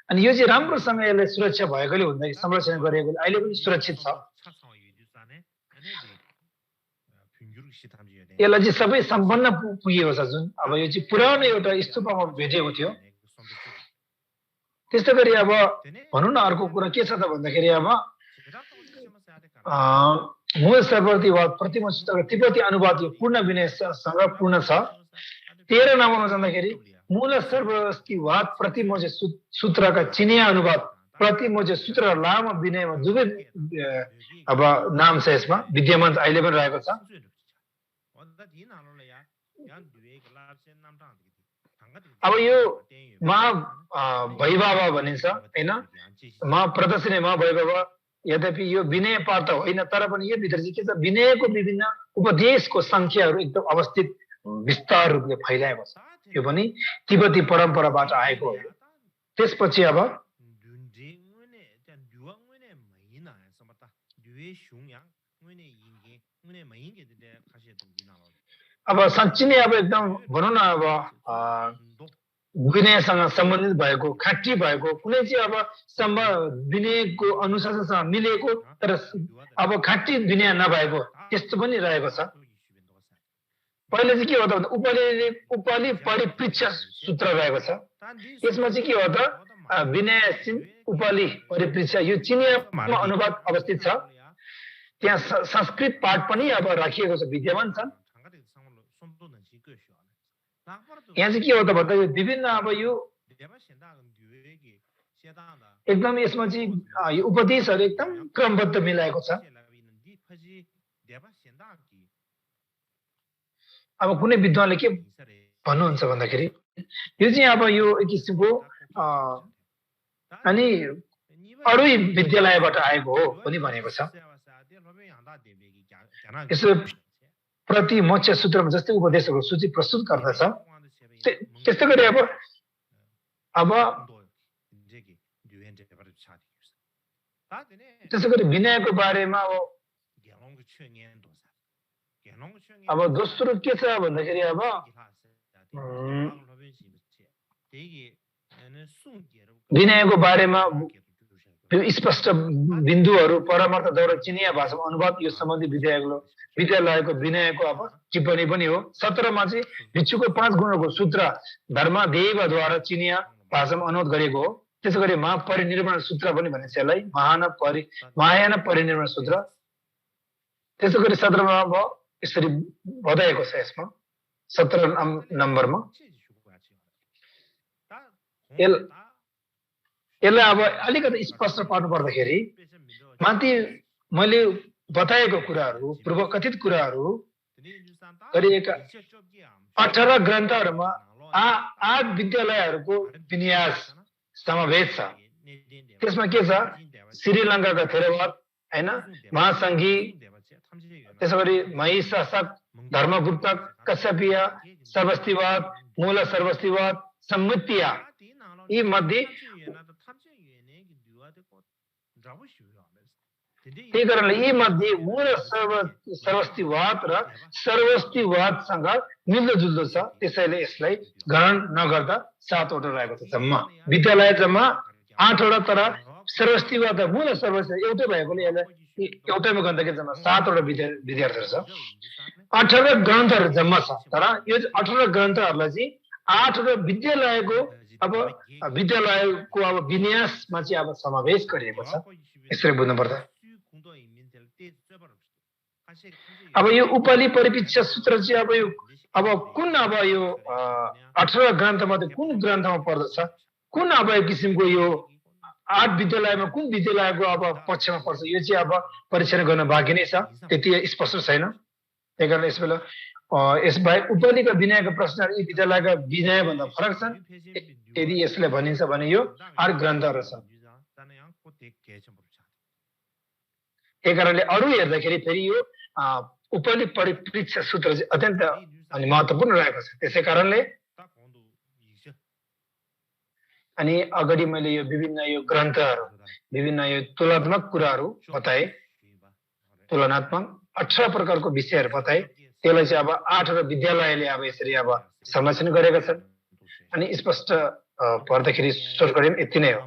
अनि यो चाहिँ राम्रोसँग यसले सुरक्षा भएकोले हुन्छ कि संरक्षण गरिएकोले अहिले पनि सुरक्षित छ यसलाई चाहिँ सबै सम्पन्न पुगेको छ जुन अब यो चाहिँ पुरानो एउटा स्तूपमा भेटिएको थियो त्यस्तै गरी अब भनौँ न अर्को कुरा के छ त भन्दाखेरि अब मूल सर्वस्वीवाद प्रतिमोज्य सूत्रको तिब्बती अनुवाद यो पूर्ण विनयसँग पूर्ण छ 13 नम्बरमा जाँदाखेरि मूल सर्वस्वीवाद प्रतिमोज्य सूत्रका चिनिया अनुवाद प्रतिमोज्य सूत्र र लामो विनयमा दुवै अब नाम छ यसमा विद्यमान अहिले पनि रहेको छ अब यो महावैभव भनिन्छ हैन महाप्रदर्शनी महावैभव यद्यपि यो विनय पाठ त होइन तर पनि यो भित्र चाहिँ के छ विनयको विभिन्न उपदेशको संख्याहरू एकदम अवस्थित विस्तार रूपले फैलाएको छ यो पनि तिब्बती परम्पराबाट आएको हो त्यसपछि अब साँच्चै नै अब एकदम भनौँ न अब विनयसँग सम्बन्धित भएको खाँटी भएको कुनै चाहिँ अब विनयको अनुशासनसँग मिलेको तर अब खाँटी विनय नभएको त्यस्तो पनि रहेको छ पहिले चाहिँ के हो त उपालि परिपृच्छ सूत्र रहेको छ यसमा चाहिँ के हो त विनयशील उपालि परिपृच्छ यो चिनियामा अनुवाद अवस्थित छ त्यहाँ संस्कृत पाठ पनि अब राखिएको छ विद्यमान छन् यहाँ चाहिँ के हो त भन्दा यो विभिन्न अब यो एकदम यसमा चाहिँ यो उपदेशहरू एकदम क्रमबद्ध मिलाएको छ अब कुनै विद्वानले के भन्नुहुन्छ भन्दाखेरि यो चाहिँ अब यो एक किसिमको अनि अरू विद्यालयबाट आएको हो पनि भनेको छ यसो प्रतिमोज्य सूत्रमा जस्तै उपदेशहरूको सूची प्रस्तुत गर्दछ त्यस्तै गरी अब त्यसै गरी विनयको बारेमा अब दोस्रो के छ भन्दाखेरि अब विनयको बारेमा स्पष्ट बिन्दुहरू परमार्थ दौरा चिनिया भाषामा अनुवाद यो सम्बन्धी विद्यालयको विनयको अब टिप्पणी पनि हो 17 मा चाहिँ भिक्षुको 5 गुणको सूत्र धर्मदेवद्वारा चिनिया भाषामा अनुवाद गरिएको हो त्यसै गरी महापरिनिर्वाण सूत्र पनि भनिन्छ यसलाई महायान परिनिर्वाण सूत्र त्यसै गरी 17 मा अब यसरी बताएको छ यसमा 17 नम्बरमा यसलाई अब अलिकति स्पष्ट पार्नु पर्दाखेरि माथि मैले बताएको कुराहरू पूर्व कथित कुराहरू गरिएका 18 ग्रन्थहरूमा 8 विद्यालयहरूको विन्यास समावेश छ त्यसमा के छ श्रीलङ्काका थेरवाद हैन महासंघी त्यसैगरी महिषासक धर्मगुप्त कश्यपीय सर्वस्तिवाद मूल सर्वस्तिवाद सम्मुतिया यी मध्ये त्यही कारणले यी मध्ये मूल सर्वस्तिवाद र सर्वस्तिवादसँग मिल्दोजुल्दो छ त्यसैले यसलाई ग्रहण नगर्दा 7 वटा रहेको छ जम्मा विद्यालय जम्मा 8 वटा तर सर्वस्तिवाद र मूल सर्वस्तिवाद एउटै भएकोले यसलाई एउटैमा गर्दाखेरि जम्मा 7 वटा विद्यार्थीहरू छ 18 ग्रन्थहरू जम्मा छ तर यो 18 ग्रन्थहरूलाई चाहिँ 8 वटा विद्यालयको अब विद्यालयको अब विन्यासमा चाहिँ अब समावेश गरिएको छ यसरी बुझ्नु पर्दा अब यो उपली परिपीक्ष सूत्र चाहिँ अब कुन अब यो 18 ग्रन्थमध्ये कुन ग्रन्थमा पर्दछ कुन अब एक किसिमको यो 8 विद्यालयमा कुन विद्यालयको अब पक्षमा पर्छ यो चाहिँ अब परीक्षण गर्न बाँकी नै छ त्यति स्पष्ट छैन त्यही कारण यसबेला यसबाहेक उपलीका विनयका प्रश्नहरू यी विद्यालयका विनय भन्दा फरक छन् यदि यसलाई भनिन्छ भने यो 8 ग्रन्थहरू छन् त्यही कारणले अरू हेर्दाखेरि फेरि यो उपली परिपीक्ष सूत्र चाहिँ अत्यन्त अनि महत्त्वपूर्ण रहेको छ त्यसै कारणले अनि अगाडि मैले यो विभिन्न यो ग्रन्थहरू विभिन्न यो तुलनात्मक कुराहरू बताए तुलनात्मक 18 प्रकारको विषयहरू बताए त्यसलाई चाहिँ अब 8 वटा विद्यालयले अब यसरी अब संरक्षण गरेका छन् अनि स्पष्ट पर्दाखेरि सोर्टकट यति नै हो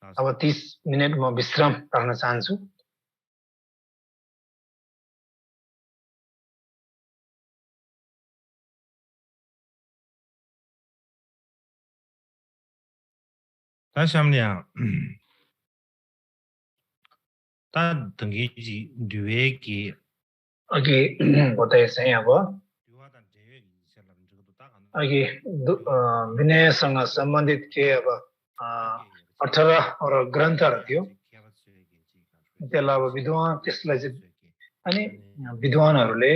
अब 30 मिनेट म विश्राम राख्न चाहन्छु अघि बताएँ अब अघि विनयसँग सम्बन्धित के अब 18 वटा ग्रन्थहरू थियो त्यसलाई अब विद्वान त्यसलाई चाहिँ अनि विद्वानहरूले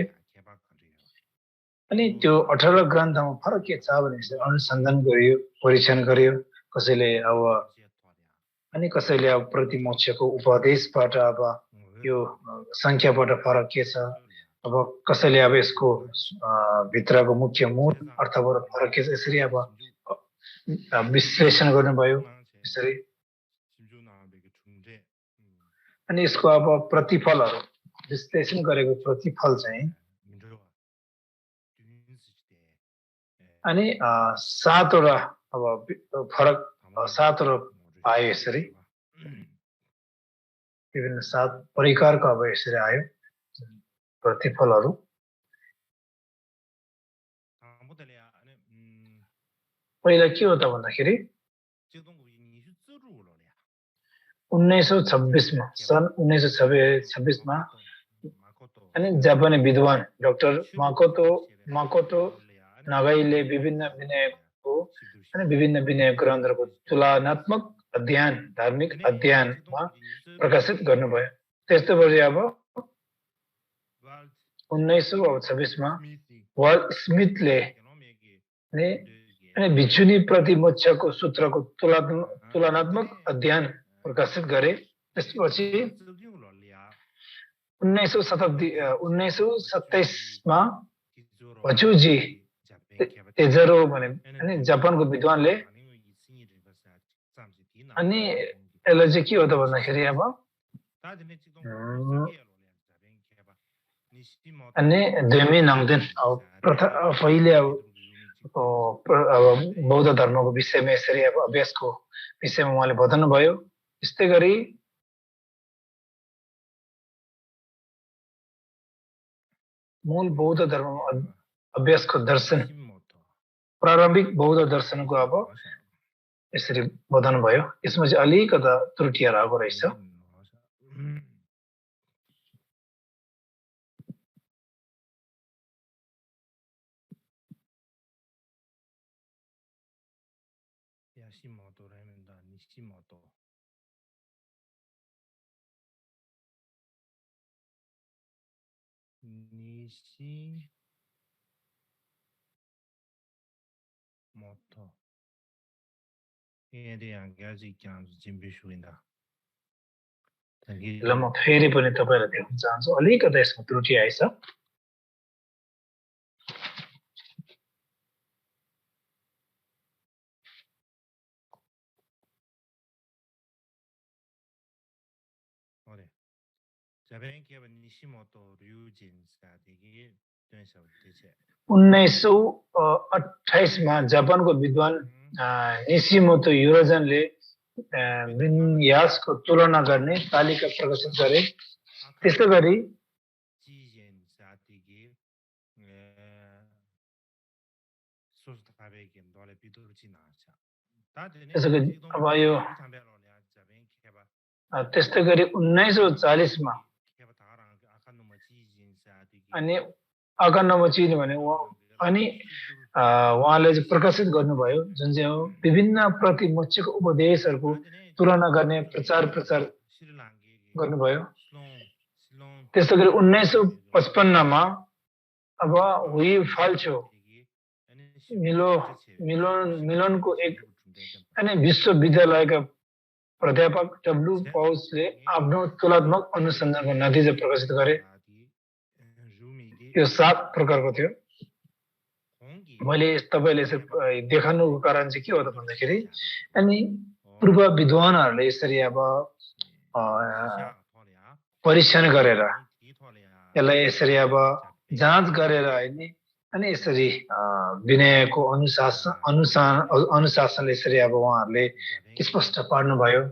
अनि त्यो 18 ग्रन्थमा फरक के छ भने अनुसन्धान गरियो परीक्षण गरियो कसैले अब प्रतिमोक्षको उपदेशबाट अब यो संख्याबाट फरक के छ अब कसैले अब यसको भित्रको मुख्य मूल अर्थबाट फरक के छ यसरी अब विश्लेषण गर्नुभयो यसरी अनि यसको अब प्रतिफलहरू विश्लेषण गरेको प्रतिफल चाहिँ अनि 7 वटा अब फरक 7 वटा आयो यसरी विभिन्न 7 प्रकारको अब यसरी आयो प्रतिफलहरू पहिला के हो त भन्दाखेरि 1926 मा सन् 1926 मा अनि जापानी विद्वान डाक्टर माकोतो नागाईले विभिन्न विनय ग्रन्थहरूको तुलनात्मक अध्ययन धार्मिक अध्ययनमा प्रकाशित गर्नुभयो त्यस्तोपछि अब 1926 मा वाल स्मिथले अनि भिक्षुनी प्रतिमोक्षको सूत्रको तुलनात्मक अध्ययन प्रकाशित गरे त्यसपछि 1927 मा भचुजी तेजरो भने अनि जापानको विद्वानले अनि यसलाई चाहिँ के हो त भन्दाखेरि अब अनि देमी नाङदेन पहिले अब बौद्ध धर्मको विषयमा यसरी अब अभ्यासको विषयमा उहाँले बताउनु भयो यस्तै गरी मूल बौद्ध धर्ममा अभ्यासको दर्शन प्रारम्भिक बौद्ध दर्शनको अब यसरी बताउनु भयो यसमा चाहिँ अलिकता त्रुटिहरू आएको रहेछ मोटो ये दे गाजी क्यान जिम्बे शुइना ल म फेरि पनि तपाईलाई देख्न चाहन्छु अलिकति यसमा त्रुटि आइछ 어래 자벤 केबा निशिमोटो ryujin सादेखि 1928 मा जापानको विद्वान निशिमोटो युरोजनले विन्यासको तुलना गर्ने तालिका प्रकाशित गरे त्यसै गरी 지진 सादेखि सोस्ताबेके दोले बिदुर्ची नाछ त्यसै गरी अब यो त्यस्तै गरी 1940 मा अनि आकान्नोमा भने अनि उहाँले चाहिँ प्रकाशित गर्नुभयो जुन चाहिँ हो विभिन्न प्रतिमुच्यको उपदेशहरूको तुलना गर्ने प्रचार गर्नुभयो त्यस्तै गरी 1955 मा अब हुई फाल्छो मिलोनको एक अनि विश्वविद्यालयका प्राध्यापक डब्ल्यू पाउसले आफ्नो तुलनात्मक अनुसन्धानको नतिजा प्रकाशित गरे यो 7 प्रकारको थियो मैले तपाईले देखाउनुको कारण चाहिँ के हो त भन्दाखेरि अनि पूर्व विद्वानहरूले यसरी अब परीक्षण गरेर यसलाई यसरी अब जाँच गरेर हैन अनि यसरी विनयको अनुशासनले यसरी अब उहाँहरूले स्पष्ट पार्नु भयो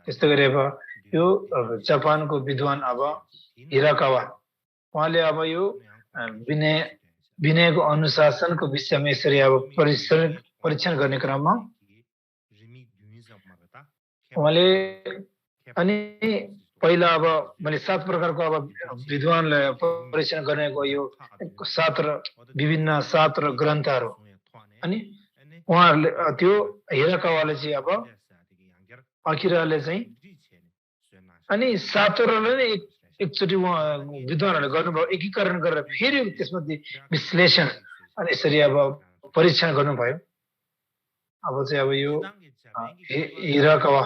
त्यस्तै गरी अब यो जापानको विद्वान अब हिराकावा उहाँले अब यो विनयको अनुशासनको विषयमा यसरी अब परीक्षण गर्ने क्रममा उहाँले अनि पहिला अब मैले 7 प्रकारको अब विद्वानलाई परीक्षण गर्नेको यो 7 विभिन्न 7 ग्रन्थहरू अनि उहाँहरूले त्यो हिराकावाले चाहिँ अब अकिराले चाहिँ अनि 7 वटाले नै एकचोटि उहाँ विद्वानहरूले गर्नुभयो एकीकरण गरेर फेरि त्यसमध्ये विश्लेषण अनि यसरी अब परीक्षण गर्नुभयो अब चाहिँ अब यो हिराकावा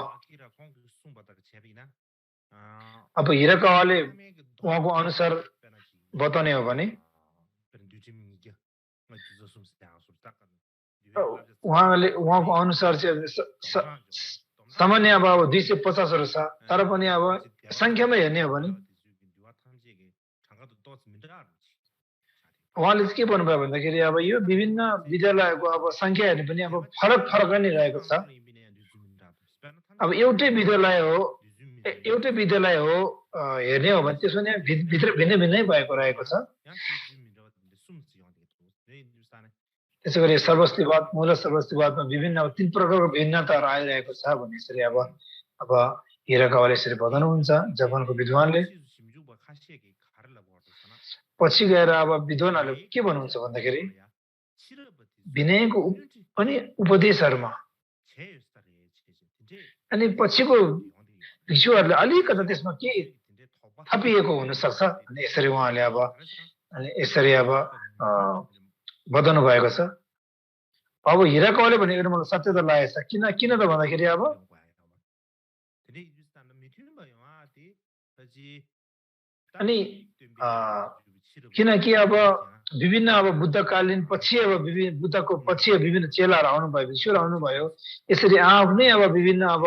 अब हिराकावाले उहाँको अनुसार बताउने हो भने उहाँको अनुसार चाहिँ सामान्य अब 250 हरू छ तर पनि अब संख्यामा हेर्ने हो भने उहाँले के भन्नुभयो भन्दाखेरि अब यो विभिन्न विद्यालयको अब संख्या हेर्ने पनि अब फरक नै रहेको छ अब एउटै विद्यालय हो हेर्ने हो भने त्यसमा भित्र भिन्नै भएको रहेको छ त्यसै गरी सर्वस्तिवाद मूल सर्वस्तिवादमा विभिन्न 3 प्रकारको भिन्नताहरू आइरहेको छ भन्ने यसरी अब हिराकावाले यसरी बताउनुहुन्छ जापानको विद्वानले पछि गएर अब विद्वानहरूले के भन्नुहुन्छ भन्दाखेरि विनयको पनि उपदेशहरूमा अनि पछिको भिक्षुहरूले अलिकति त्यसमा के थपिएको हुन सक्छ अनि यसरी उहाँले अब अनि यसरी अब बताउनु भएको छ अब हिराकावाले भनेको मलाई सत्य त लागेछ किन त भन्दाखेरि अब अनि किनकि अब विभिन्न अब बुद्धकालीन पछि अब विभिन्न बुद्धको पछि विभिन्न चेलाहरू आउनुभयो भिक्षुहरू आउनुभयो यसरी आफ्नै अब विभिन्न अब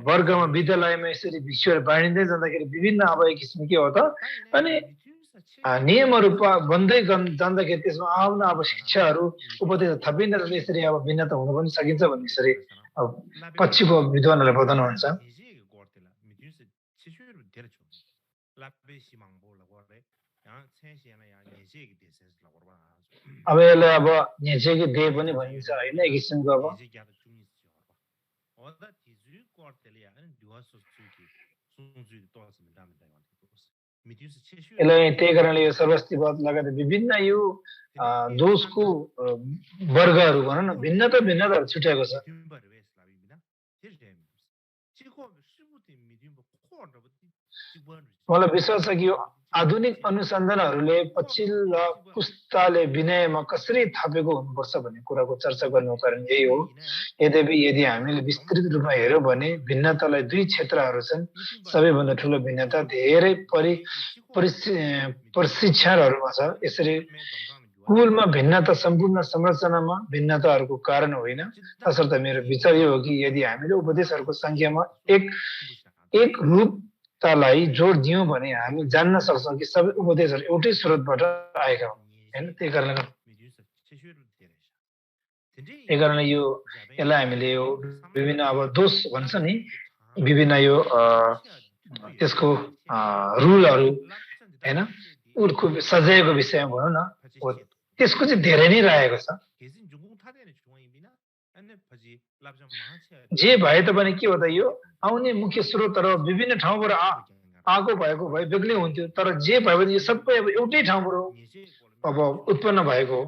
वर्गमा विद्यालयमा यसरी भिक्षुहरू बाँडिँदै जाँदाखेरि विभिन्न अब एक किसिम के हो त अनि नियमहरू बन्दै जाँदाखेरि त्यसमा आफ्नो अब शिक्षाहरू उपदेश थपिँदा यसरी अब भिन्नता हुन पनि सकिन्छ भन्ने यसरी पछिको विद्वानहरूले बताउनुहुन्छ अब यसलाई अब नेचेकी दे पनि भनिन्छ होइन एक किसिमको अब यसलाई त्यही कारणले यो सर्वस्तिवाद लगायत विभिन्न यो दोषको वर्गहरू भनौँ न भिन्नताहरू छुट्याएको छ मलाई विश्वास छ कि यो आधुनिक अनुसन्धानहरूले पछिल्ला पुस्ताले विनयमा कसरी थपेको हुनुपर्छ भन्ने कुराको चर्चा गर्नुको कारण यही हो। यद्यपि यदि हामीले विस्तृत रूपमा हेर्यौं भने भिन्नतालाई दुई क्षेत्रहरू छन्। सबैभन्दा ठूलो भिन्नता धेरै प्रशिक्षणहरूमा छ। यसरी कुलमा भिन्नता सम्पूर्ण संरचनामा भिन्नताहरूको कारण होइन। तसर्थ मेरो विचार यो हो कि यदि हामीले उपदेशहरूको संख्यामा एक रूपतालाई जोड दियौं भने हामी जान्न सक्छौं कि सबै उपदेशहरू एउटै स्रोतबाट आएका हुन्, हैन? त्यही कारणले यो यसलाई हामीले यो विभिन्न अब दोष भन्छ नि, विभिन्न यो त्यसको रुलहरू, हैन, उनको सजायको विषयमा भनौं न, त्यसको चाहिँ धेरै नै रहेको छ। जे भए पनि के हो त, यो आउने मुख्य स्रोत र विभिन्न ठाउँबाट आएको भएको भए बेग्लै हुन्थ्यो, तर जे भए पनि यो सबै अब एउटै ठाउँबाट अब उत्पन्न भएको हो।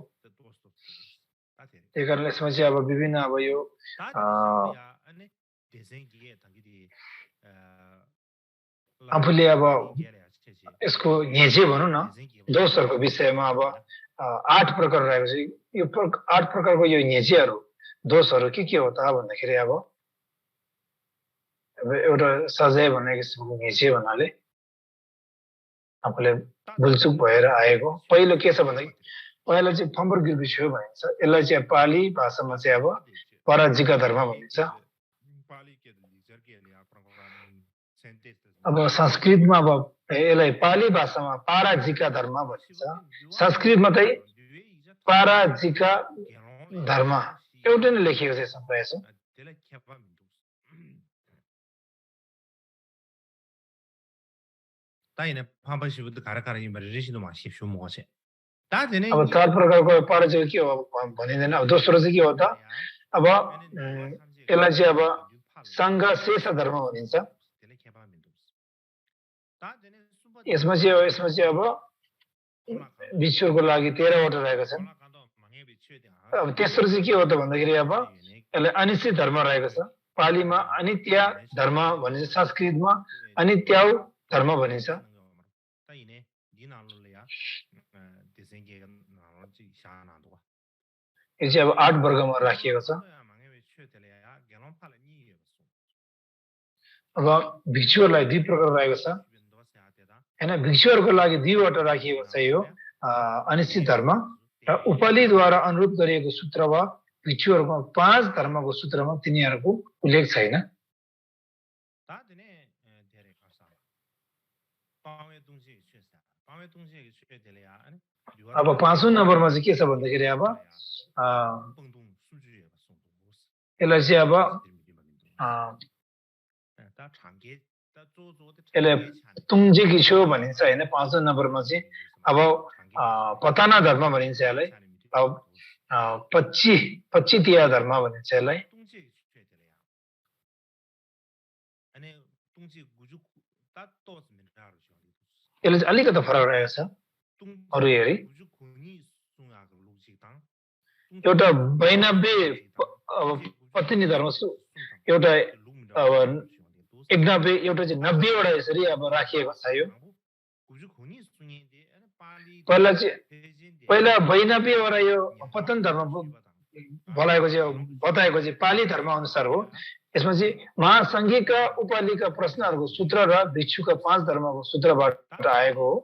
त्यही कारणले यसमा चाहिँ अब विभिन्न अब यो आफूले अब यसको नेजे भनौं न, दोषहरूको विषयमा अब 8 प्रकार रहेको छ। यो 8 प्रकारको यो नेजेहरू दोषहरू के हो त भन्दाखेरि अब एउटा सजाय भन्ने किसिमको नेजे भन्नाले आफूले भुलचुक भएर आएको। पहिलो के छ भन्दाखेरि पहिला चाहिँ फम्बर गिर्बिछ्यो भनिन्छ। यसलाई चाहिँ पाली भाषामा चाहिँ अब पराजिका धर्म भनिन्छ। अब संस्कृतमा अब यसलाई पाली भाषामा पाराजिका धर्म भनिन्छ। संस्कृतमा चाहिँ पाराजिका धर्म एउटै नै लेखिएको छ यसमा प्रायः। अब 4 प्रकारको पराजिका के हो भनिँदैन। अब दोस्रो चाहिँ के हो त, अब यसलाई चाहिँ अब संघ शेष धर्म भनिन्छ। यसमा चाहिँ अब विश्वको लागि 13 वटा रहेको छन्। अब तेस्रो चाहिँ के हो त भन्दाखेरि अब यसलाई अनिश्चित धर्म रहेको छ। पालीमा अनित्य धर्म भनिन्छ, संस्कृतमा अनित्याउ धर्म भनिन्छ। यो चाहिँ अब 8 वर्गमा राखिएको छ। अब भिक्षुहरूलाई 2 प्रकार रहेको छ, हैन? भिक्षुहरूको लागि 2 वटा राखिएको छ यो अनिश्चित धर्म र उपालिद्वारा अनुरोध गरिएको सूत्र वा भिक्षुहरूको 5 धर्मको सूत्रमा तिनीहरूको उल्लेख छैन। अब 5औं नम्बरमा चाहिँ के छ भन्दाखेरि अब यसलाई चाहिँ अब यसलाई तुङजेकी छो भनिन्छ, हैन? 5औं नम्बरमा चाहिँ अब पताना धर्म भनिन्छ यसलाई। अब पच्चितिया धर्म भनिन्छ यसलाई। यसले चाहिँ अलिकति फरक रहेको छ अरु हेरी। एउटा 92 पत्नी धर्म, एउटा अब 91, एउटा चाहिँ 90 वटा यसरी अब राखिएको छ। यो पहिला 92 वटा यो पतन धर्म बताएको चाहिँ पाली धर्म अनुसार हो। यसमा चाहिँ महासंघिका उपालिका प्रश्नहरूको सूत्र र भिक्षुका 5 धर्मको सूत्रबाट आएको हो।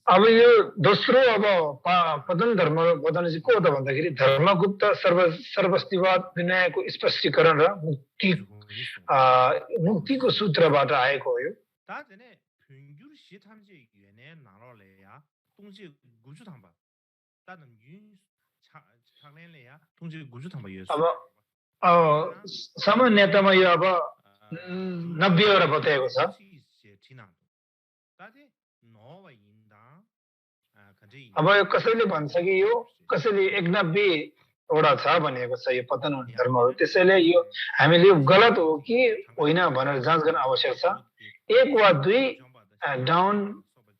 अब यो दोस्रो अब पतन धर्म बताउने चाहिँ को हो त भन्दाखेरि धर्मगुप्त सर्वस्तिवाद विनयको स्पष्टीकरण र मुक्तिको सूत्रबाट आएको हो। यो अब सामान्यतमा यो अब 90 वटा बताएको छ। अब यो कसैले भन्छ कि यो कसैले 91 वटा छ भनेको छ यो पतन हुने धर्महरू। त्यसैले यो हामीले यो गलत हो कि होइन भनेर जाँच गर्न आवश्यक छ। 1 वा 2 डाउन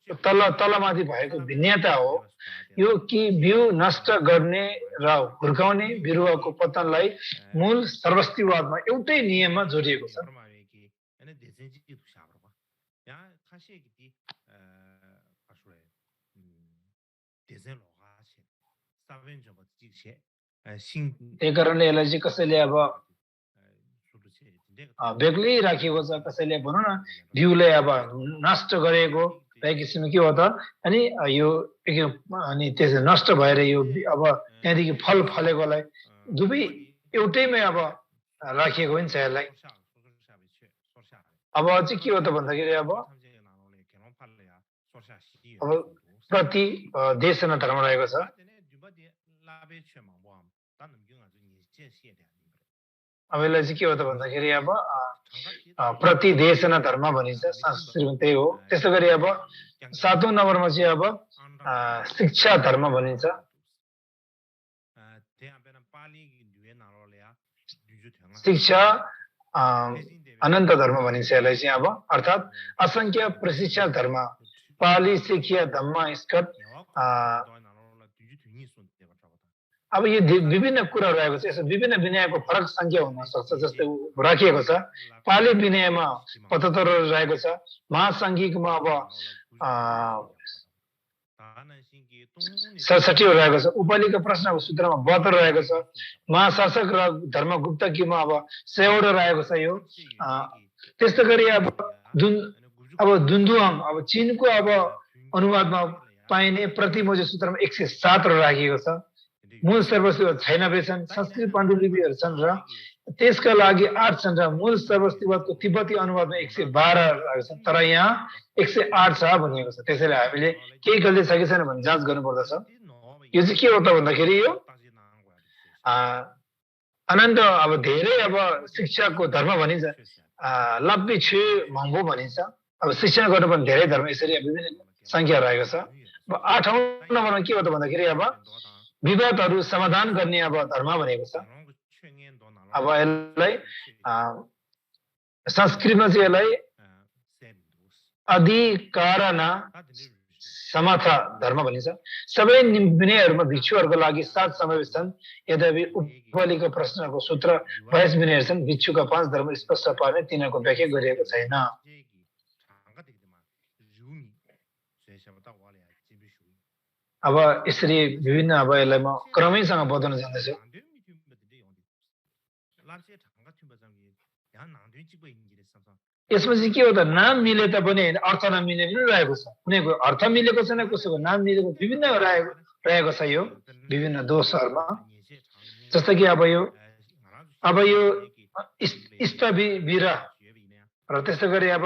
तलमाथि भएको भिन्नता हो। यो कि बिउ नष्ट गर्ने र हुर्काउने बिरुवाको पतनलाई मूल सर्वस्तिवादमा एउटै नियममा जोडिएको छ। त्यही कारणले यसलाई चाहिँ कसैले अब बेग्लै राखिएको छ, कसैले भनौँ न बिउलाई अब नष्ट गरेको एक किसिमको के हो त अनि यो अनि त्यस नष्ट भएर यो अब त्यहाँदेखि फल फलेकोलाई दुवै एउटैमै अब राखिएको हुन्छ यसलाई। अब चाहिँ के हो त भन्दाखेरि अब प्रति देश र धर्म रहेको छ। अब यसलाई चाहिँ के हो त भन्दाखेरि अब प्रति देश न धर्म भनिन्छ, संस्कृतमा त्यही हो। त्यसै गरी अब 7औं नम्बरमा चाहिँ अब शिक्षा धर्म भनिन्छ। शिक्षा अनन्त धर्म भनिन्छ यसलाई चाहिँ अब अर्थात् असंख्य प्रशिक्षण धर्म पाली शिक्षा धम्म स्कट। अब यो विभिन्न कुरा रहेको छ, यसो विभिन्न विनयको फरक संख्या हुन सक्छ जस्तै राखिएको छ। पाली विनयमा 75 रहेको छ, महासंघिकमा अब 67 रहेको छ, उपालिका प्रश्नको सूत्रमा 72 रहेको छ, महाशासक र धर्मगुप्तकीमा अब 100 रहेको छ यो। त्यस्तै गरी अब दुन्दुवाङ अब चीनको अब अनुवादमा पाइने प्रतिमोजी सूत्रमा 107 राखिएको छ। मूल सर्वस्तिवाद 96 छन्, संस्कृत पाण्डुलिपिहरू छन् र त्यसका लागि 8 छन् र मूल सर्वस्तिवादको तिब्बती अनुवादमा 112 रहेको छ, तर यहाँ 108 छ भनिएको छ। त्यसैले हामीले केही गल्ती छ कि छैन भने जाँच गर्नुपर्दछ। यो चाहिँ के हो त भन्दाखेरि यो अनन्त अब धेरै अब शिक्षाको धर्म भनिन्छ, लब्बी छु महँगो भनिन्छ। अब शिक्षा गर्नु पनि धेरै धर्म यसरी विभिन्न संख्या रहेको छ। अब 8औं नम्बरमा के हो त भन्दाखेरि अब विवादहरू समाधान गर्ने अब धर्म भनेको छ। अब यसलाई संस्कृतमा चाहिँ यसलाई अधिकारना समथा धर्म भनिन्छ। सबै विनयहरूमा भिक्षुहरूको लागि 7 समावेश छन्, यद्यपि उपलिका प्रश्नको सूत्र 22 विनयहरू छन्। भिक्षुका 5 धर्म स्पष्ट पार्ने तिनीहरूको व्याख्या गरिएको छैन। अब यसरी विभिन्न अब यसलाई म क्रमैसँग बताउन जाँदैछु। यसमा चाहिँ के हो त नाम मिले तापनि अर्थ नमिले पनि रहेको छ। कुनैको अर्थ मिलेको छैन, कसैको नाम मिलेको, विभिन्न रहेको छ यो विभिन्न दोषहरूमा। जस्तो कि अब यो इष्टविरा र त्यसै गरी अब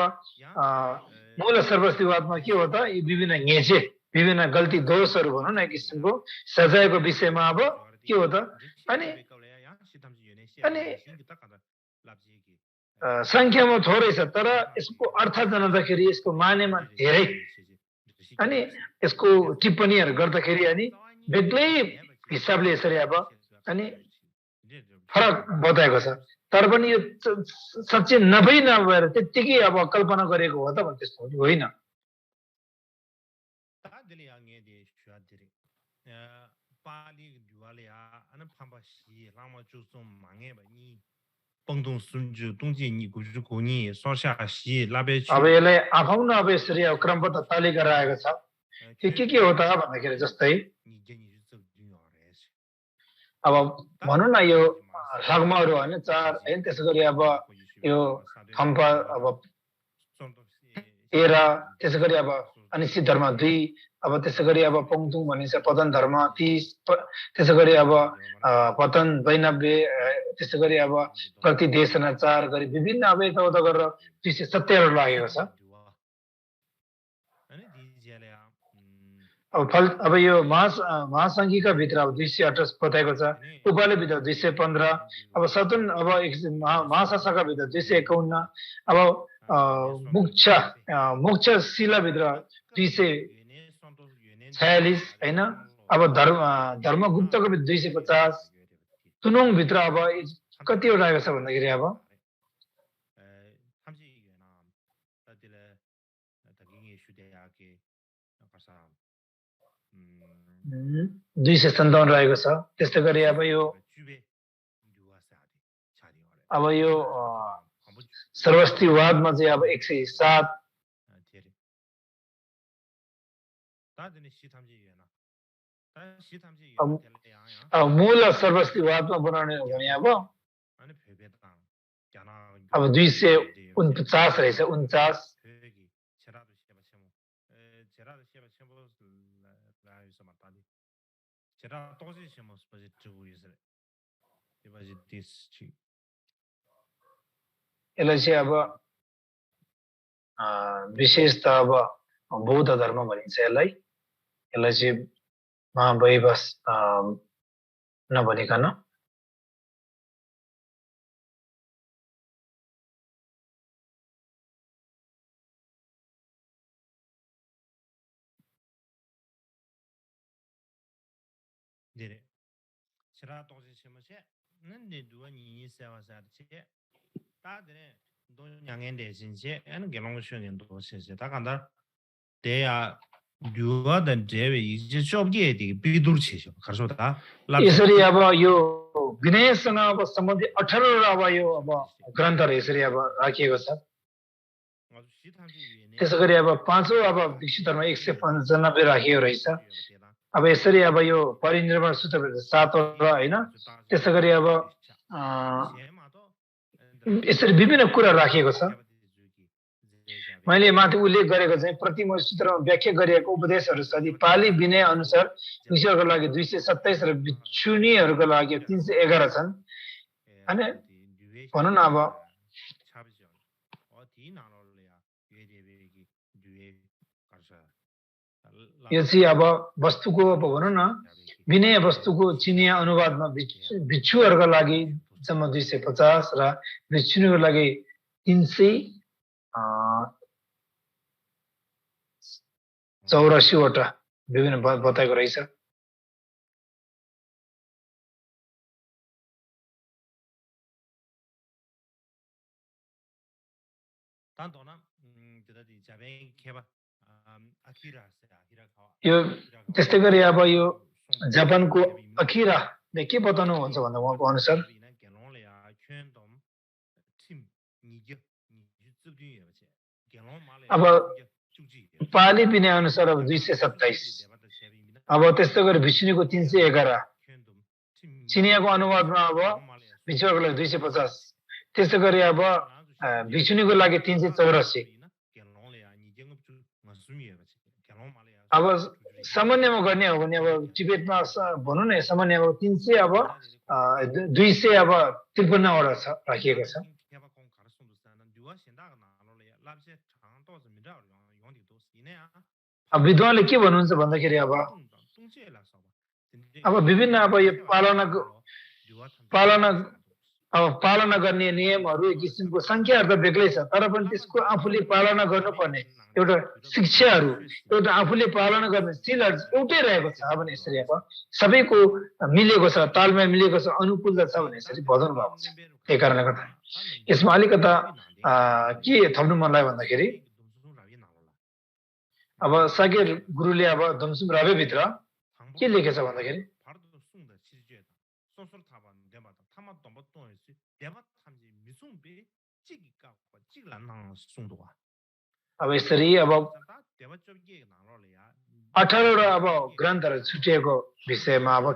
मूल सर्वस्तिवादमा के हो त यी विभिन्न घेचे विभिन्न गल्ती दोषहरू भनौँ न एक किसिमको सजायको विषयमा अब के हो त अनि संख्यामा थोरै छ, तर यसको अर्थ जान्दाखेरि यसको मानेमा धेरै अनि यसको टिप्पणीहरू गर्दाखेरि अनि बेग्लै हिसाबले यसरी अब अनि फरक बताएको छ। तर पनि यो साँच्चै नभएर त्यत्तिकै अब कल्पना गरेको हो त भने त्यस्तो होइन। अब यसलाई आफौँ अब यसरी अब क्रमबद्ध तालिका रहेको छ। के हो त भन्दाखेरि जस्तै अब भनौँ न यो लग्महरू होइन 4 होइन, त्यसै गरी अब यो थम्पा अब 13, त्यसै गरी अब अनिश्चित धर्म 2, अब त्यसै गरी अब पङ्क्तुङ भनिन्छ पतन धर्म 30, त्यसै गरी अब पतन 92, त्यसै गरी अब प्रति देशना 4 गरी विभिन्न अब यताउता गरेर 270 लागेको छ। अब यो महासङ्घीका भित्र अब 228 बताएको छ, उपाले भित्र 215, अब सतुन अब महाशासका भित्र 251, अब मोक्ष शिलाभित्र 246 होइन, अब धर्मगुप्तको भित्र 250, तुनोङ भित्र अब कतिवटा आएको छ भन्दाखेरि अब 257 रहेको छ। त्यस्तै गरी अब यो सर्वस्तिवादमा चाहिँ अब 107 अब मूल सर्वस्तिवादमा बनाउने हो भने अब 249 रहेछ। 49 यसलाई चाहिँ अब विशेष त अब बौद्ध धर्म भनिन्छ यसलाई। यसलाई चाहिँ महावैवस नभनिकन यसरी अब यो विनयसँग अब सम्बन्धित 18 अब यो अब ग्रन्थहरू यसरी अब राखिएको छ। त्यसै गरी अब पाँचौं अब भिक्षु धर्म 195 राखिएको रहेछ। अब यसरी अब यो परिनिर्वाण सूत्र 7 होइन। त्यसै गरी अब यसरी विभिन्न कुरा राखिएको छ। मैले माथि उल्लेख गरेको चाहिँ प्रतिमूल सूत्रमा व्याख्या गरिएको उपदेशहरू सदी पाली विनय अनुसार भिक्षुहरूको लागि 227 र भिक्षुणीहरूको लागि 311 छन्। अनि भनौँ न अब यो चाहिँ अब वस्तुको अब भनौँ न विनय वस्तुको चिनिया अनुवादमा भिक्षुहरूको लागि जम्मा 250 र भिक्षुणीको लागि 384 वटा विभिन्न बताएको रहेछ। यो त्यस्तै गरी अब यो जापानको अकिराले के बताउनुहुन्छ भन्दा उहाँको अनुसार अब पाली विनय अनुसार अब 227, अब त्यस्तै गरी भिक्षुणीको 311, चिनियाको अनुवादमा अब भिक्षुहरूको लागि 250, त्यसै गरी अब भिक्षुणीको लागि 384। अब सामान्यमा गर्ने हो भने अब टिबेटमा भनौँ न सामान्य अब 300 अब 200 अब 53 वटा छ राखिएको छ। अब विद्वानले के भन्नुहुन्छ भन्दाखेरि अब विभिन्न अब यो पालना गर्ने नियमहरू एक किसिमको संख्याहरू त बेग्लै छ, तर पनि त्यसको आफूले पालना गर्नुपर्ने एउटा शिक्षाहरू एउटा आफूले पालना गर्ने सिलहरू एउटै रहेको छ भने यसरी अब सबैको मिलेको छ, तालमेल मिलेको छ, अनुकूलता छ भने यसरी बताउनु भएको छ। त्यही कारणले गर्दा यसमा अलिकता के थप्नु मन लाग्यो भन्दाखेरि अब साकेर गुरुले अब दमसुम रावेभित्र के लेखेछ भन्दाखेरि अब यसरी अब 18 अब ग्रन्थहरू छुटिएको विषयमा अब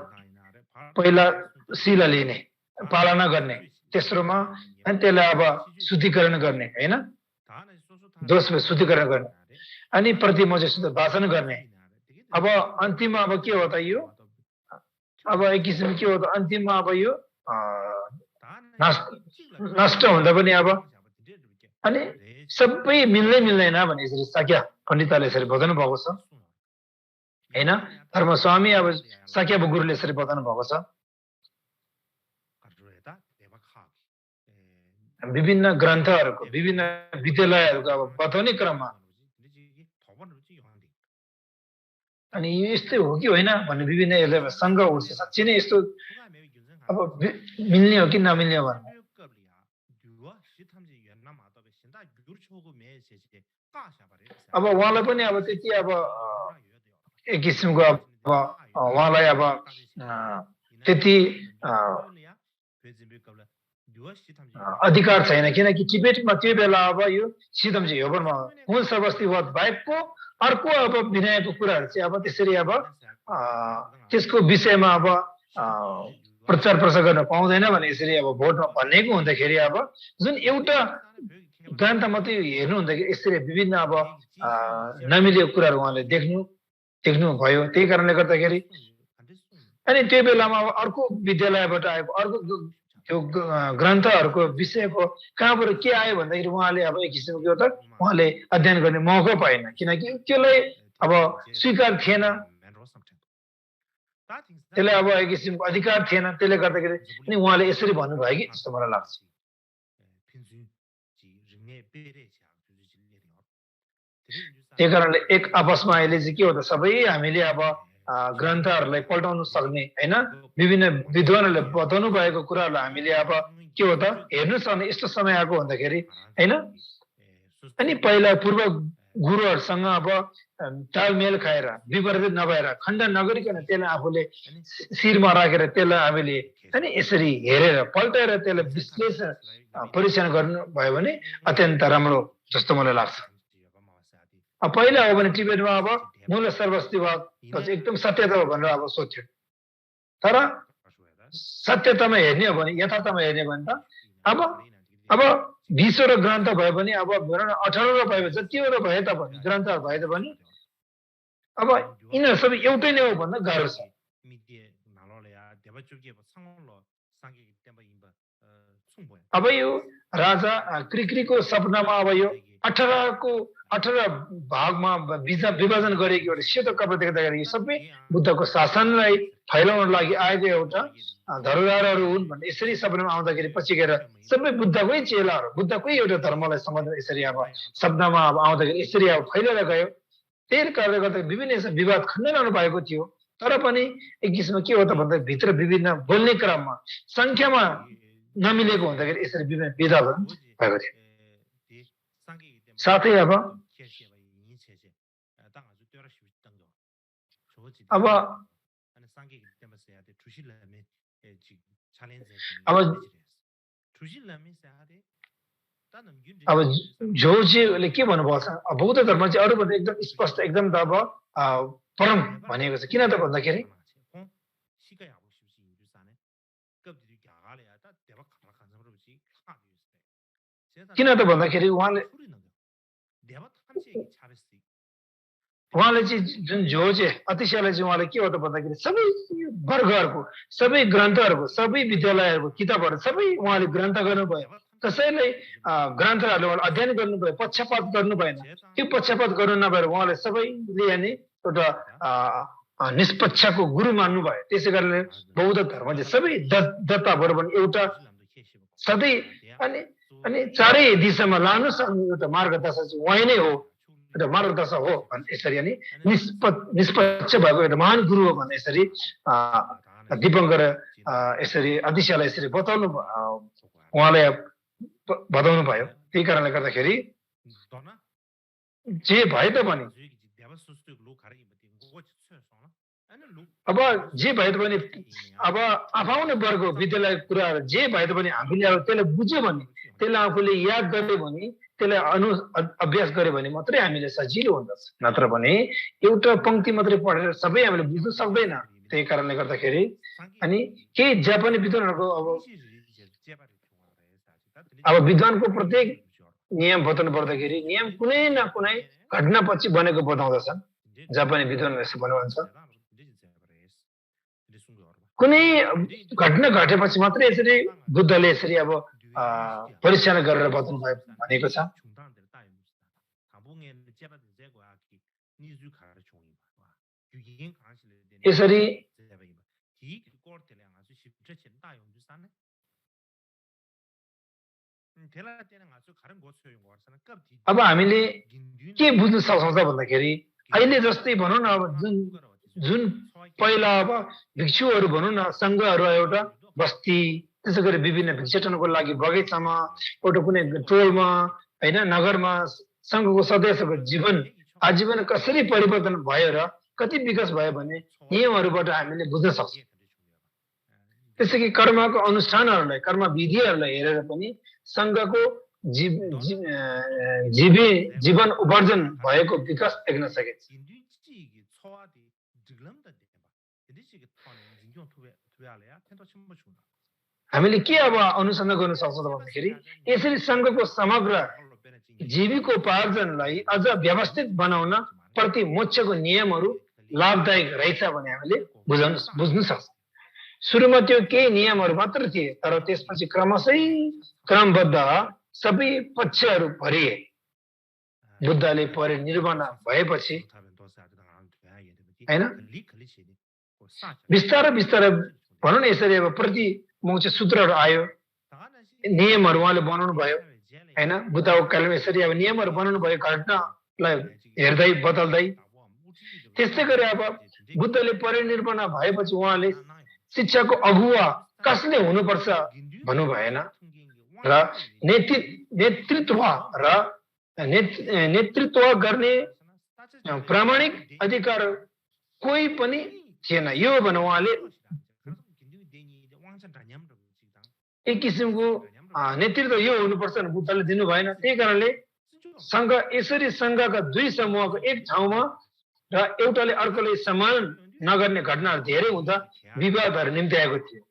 पहिला शिला लिने पालना गर्ने, तेस्रोमा अनि त्यसलाई अब शुद्धिकरण गर्ने होइन, दोषमा शुद्धिकरण गर्ने, अनि प्रतिमोचक शुद्ध भाषण गर्ने। अब अन्तिममा अब के हो त यो अब एक किसिम के हो त अन्तिममा अब यो नष्ट हुँदा पनि अब अनि सबै मिल्दैन भने यसरी साक्या पण्डितले यसरी बताउनु भएको छ हैन। धर्मस्वामी अब साक्या गुरुले यसरी बताउनु भएको छ। विभिन्न ग्रन्थहरूको विभिन्न विद्यालयहरूको अब बताउने क्रममा अनि यो यस्तै हो कि होइन भन्ने विभिन्न यसले शङ्का उठ्छ। साँच्चै नै यस्तो अब मिल्ने हो कि नमिल्ने हो भन्ने। अब उहाँलाई पनि अब त्यति अब एक किसिमको अब उहाँलाई अब त्यति अधिकार छैन, किनकि टिबेटमा त्यो बेला अब यो सिद्धमजी योगनमा मूल सर्वस्तिवाद बाहेकको अर्को अब विनयको कुराहरू चाहिँ अब त्यसरी अब त्यसको विषयमा अब प्रचार प्रसार गर्न पाउँदैन भने यसरी अब भोटमा भनिएको हुँदाखेरि अब जुन एउटा ग्रन्थ मात्रै हेर्नु हुँदाखेरि यसरी विभिन्न अब नमिलेको कुराहरू उहाँले देख्नु भयो। त्यही कारणले गर्दाखेरि अनि त्यो बेलामा अब अर्को विद्यालयबाट आएको अर्को त्यो ग्रन्थहरूको विषयको कहाँबाट के आयो भन्दाखेरि उहाँले अब एक किसिमको एउटा उहाँले अध्ययन गर्ने मौका पाएन, किनकि त्यसलाई अब स्वीकार थिएन, त्यसलाई अब एक किसिमको अधिकार थिएन। त्यसले गर्दाखेरि अनि उहाँले यसरी भन्नुभयो कि जस्तो मलाई लाग्छ। त्यही कारणले एक आपसमा अहिले चाहिँ के हो त, सबै हामीले अब ग्रन्थहरूलाई पल्टाउन सक्ने होइन, विभिन्न विद्वानहरूले बताउनु भएको कुराहरूलाई हामीले अब के हो त हेर्नु सक्ने यस्तो समय आएको हुँदाखेरि होइन। अनि पहिला पूर्व गुरुहरूसँग अब तालमेल खाएर विपरीत नभएर खण्डन नगरिकन त्यसलाई आफूले शिरमा राखेर त्यसलाई हामीले अनि यसरी हेरेर पल्टाएर त्यसलाई विश्लेषण परीक्षण गर्नुभयो भने अत्यन्त राम्रो जस्तो मलाई लाग्छ। पहिला हो भने टिबेटमा अब मूल सर्वस्तिवाद एकदम सत्यता हो भनेर अब सोध्यो, तर सत्यतामा हेर्ने हो भने यथार्थमा हेर्ने हो भने त अब 20वटा ग्रन्थ भयो भने अब 18वटा भयो जतिवटा भए तापनि ग्रन्थहरू भए तापनि अब यिनीहरू सबै एउटै नै हो भन्न गाह्रो छ। अब यो राजा क्रिक्रीको सपनामा अब यो 18 भागमा विभाजन गरेको एउटा सेतो कपडा देख्दाखेरि सबै बुद्धको शासनलाई फैलाउन लागि आएको एउटा धरोहरहरू हुन् भन्ने यसरी सपनामा आउँदाखेरि पछि गएर सबै बुद्धकै चेलाहरू बुद्धकै एउटा धर्मलाई सम्बन्ध यसरी अब सपनामा अब आउँदाखेरि यसरी अब फैलिएर गयो। त्यही कारणले गर्दा विभिन्न विवाद खण्डन हुनु भएको थियो, तर पनि एक किसिममा के हो त भन्दा भित्र विभिन्न बोल्ने क्रममा संख्यामा नमिलेको हुँदाखेरि यसरी विभिन्न विधा भएको थियो। साथै अब जोजीले के भन्नुभएको छ, बौद्ध धर्म चाहिँ अरूभन्दा एकदम स्पष्ट एकदम त अब परम भनेको छ। किन त भन्दाखेरि उहाँले चाहिँ जुन जोजे अतिशयलाई चाहिँ उहाँले के हो त भन्दाखेरि सबै वर्गहरूको सबै ग्रन्थहरूको सबै विद्यालयहरूको किताबहरू सबै उहाँले ग्रन्थ गर्नुभयो। कसैलाई ग्रन्थहरूले उहाँले अध्ययन गर्नुभयो, पक्षपात गर्नु भएन। त्यो पक्षपात गर्नु नभएर उहाँले सबैले यानि एउटा निष्पक्षको गुरु मान्नुभयो। त्यसै कारणले बौद्ध धर्म चाहिँ सबै दत्ताहरू पनि एउटा सधैँ अनि चारै दिशामा लानु सक्ने एउटा मार्गदर्शक चाहिँ उहाँ नै हो, एउटा मार्गदर्शक हो भन्ने यसरी अनि निष्पक्ष भएको एउटा महान गुरु हो भन्ने यसरी दीपङ्कर यसरी अतिशयलाई यसरी उहाँले बताउनु भयो। त्यही कारणले गर्दाखेरि जे भए तापनि अब जे भए तापनि अब आफआउने वर्ग विद्यालय कुराहरू जे भए तापनि हामीले अब त्यसलाई बुझ्यो भने त्यसलाई आफूले याद गर्यो भने त्यसलाई अभ्यास गर्यो भने मात्रै हामीले सजिलो हुँदछ, नत्र भने एउटा पंक्ति मात्रै पढेर सबै हामीले बुझ्न सक्दैन। त्यही कारणले गर्दाखेरि अनि केही जापानी विद्वानहरूको अब विद्वानको प्रत्येक नियम बताउनु पर्दाखेरि नियम कुनै न कुनै घटनापछि बनेको बताउँदछन्। जापानी विद्वानले यसो भन्नुहुन्छ, कुनै घटना घटेपछि मात्रै यसरी बुद्धले यसरी अब परीक्षण गरेर बताउनु भयो भनेको छ। यसरी अब हामीले के बुझ्न सक्छौँ त भन्दाखेरि अहिले जस्तै भनौँ न अब जुन पहिला अब भिक्षुहरू भनौँ न सङ्घहरू एउटा बस्ती त्यसै गरी विभिन्न भिक्षाटनको लागि बगैँचामा एउटा कुनै टोलमा होइन नगरमा सङ्घको सदस्यको जीवन आजीवन कसरी परिवर्तन भयो र कति विकास भयो भने नियमहरूबाट हामीले बुझ्न सक्छौँ। त्यसै कि कर्मको अनुष्ठानहरूलाई कर्म विधिहरूलाई हेरेर पनि सङ्घको जीवन उपार्जन भएको विकास देख्न सकिन्छ। हामीले के अब अनुसन्धान गर्न सक्छौँ भन्दाखेरि यसरी सङ्घको समग्र जीविकोपार्जनलाई अझ व्यवस्थित बनाउन प्रति मोक्षको नियमहरू लाभदायक रहेछ भने हामीले बुझ्न सक्छौँ। सुरुमा त्यो केही नियमहरू मात्र थिए, तर त्यसपछि क्रमशः क्रमबद्ध सबै पक्षहरू भरिए। बुद्धले परिनिर्वाण भएपछि हैन बिस्तारै बिस्तारै भनौँ न यसरी अब प्रति मोक्ष सूत्रहरू आयो, नियमहरू उहाँले बनाउनु भयो हैन। बुद्धको कालमा यसरी अब नियमहरू बनाउनु भयो घटनालाई हेर्दै बदल्दै। त्यस्तै गरी अब बुद्धले परिनिर्वाण भएपछि उहाँले शिक्षाको अगुवा कसले हुनुपर्छ भन्नु भएन र नेतृत्व गर्ने प्रामाणिक अधिकार कोही पनि थिएन। यो भने उहाँले एक किसिमको नेतृत्व यो हुनुपर्छ भने बुद्धले दिनु भएन। त्यही कारणले सङ्घ यसरी सङ्घका दुई समूहको एक ठाउँमा र एउटाले अर्कोले सम्मान नगर्ने घटनाहरू धेरै हुँदा विवादहरू निम्ति आएको थियो।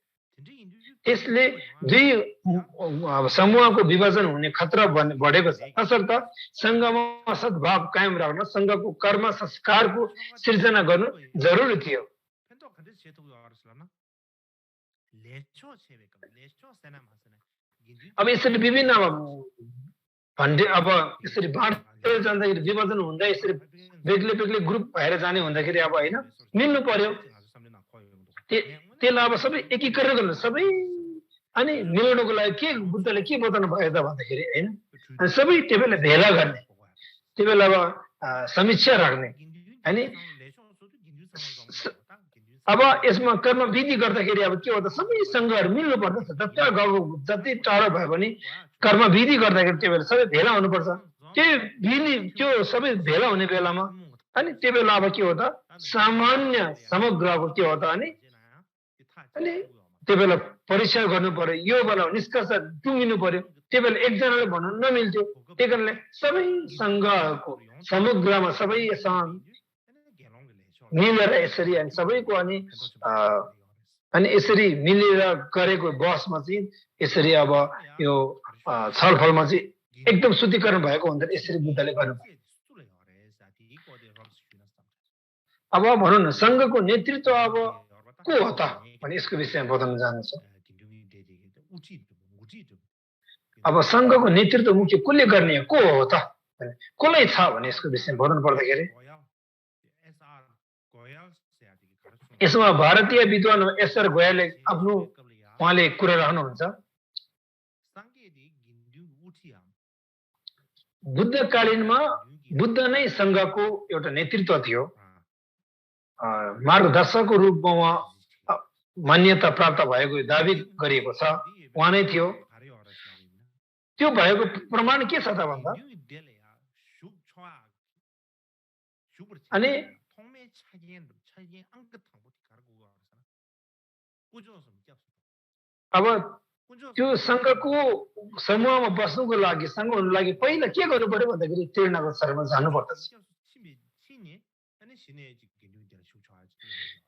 यसले दुई समूहको विभाजन हुने खतरा बढेको छ। तसर्थ सङ्घमा सद्भाव कायम राख्न सङ्घको कर्म संस्कारको सिर्जना गर्नु जरुरी थियो। अब यसरी विभिन्न अब यसरी बाँडेर जाँदाखेरि विभाजन हुँदा यसरी बेग्लै बेग्लै ग्रुप भएर जाने हुँदाखेरि अब होइन मिल्नु पर्यो। त्यसलाई अब सबै एकीकरण गर्नु सबै अनि मिलाउनुको लागि के बुद्धले के बताउनु भयो त भन्दाखेरि होइन अनि सबै त्यो बेला भेला गर्ने, त्यो बेला अब समीक्षा राख्ने होइन। अब यसमा कर्म विधि गर्दाखेरि अब के हो त सबै सङ्घहरू मिल्नु पर्दछ। जति टाढो भयो भने कर्म विधि गर्दाखेरि त्यो बेला सबै भेला हुनुपर्छ। त्यो सबै भेला हुने बेलामा अनि त्यो बेला अब के हो त सामान्य समग्रको के हो त अनि त्यो बेला परीक्षा गर्नु पर्यो। यो बेला निष्कर्ष टुङ्गिनु पर्यो। त्यो बेला एकजनाले भन्नु नमिल्थ्यो। त्यही कारणले सबै सङ्घको समग्रमा सबै मिलेर यसरी अनि सबैको अनि यसरी मिलेर गरेको बहसमा चाहिँ यसरी अब यो छलफलमा चाहिँ एकदम शुद्धिकरण भएको हुन्छ। यसरी बुद्धले गर्नुभयो। अब भनौँ न सङ्घको नेतृत्व अब को हो त भने यसको विषयमा बताउन चाहन्छु। अब सङ्घको नेतृत्व मुख्य कसले गर्ने को हो त कसलाई छ भने यसको विषयमा बताउनु पर्दाखेरि यसमा भारतीय विद्वान एसआर गोयलले आफ्नो उहाँले कुरा राख्नुहुन्छ। बुद्धकालीनमा बुद्ध नै सङ्घको एउटा नेतृत्व थियो, मार्गदर्शकको रूपमा उहाँ मान्यता प्राप्त भएको दावी गरिएको छ, उहाँ नै थियो। त्यो भएको प्रमाण के छ त भन्दा अनि अब त्यो सङ्घको समूहमा बस्नुको लागि सङ्घ हुनुको लागि पहिला के गर्नु पर्यो भन्दाखेरि त्रिनगर शरणमा जानु पर्दछ।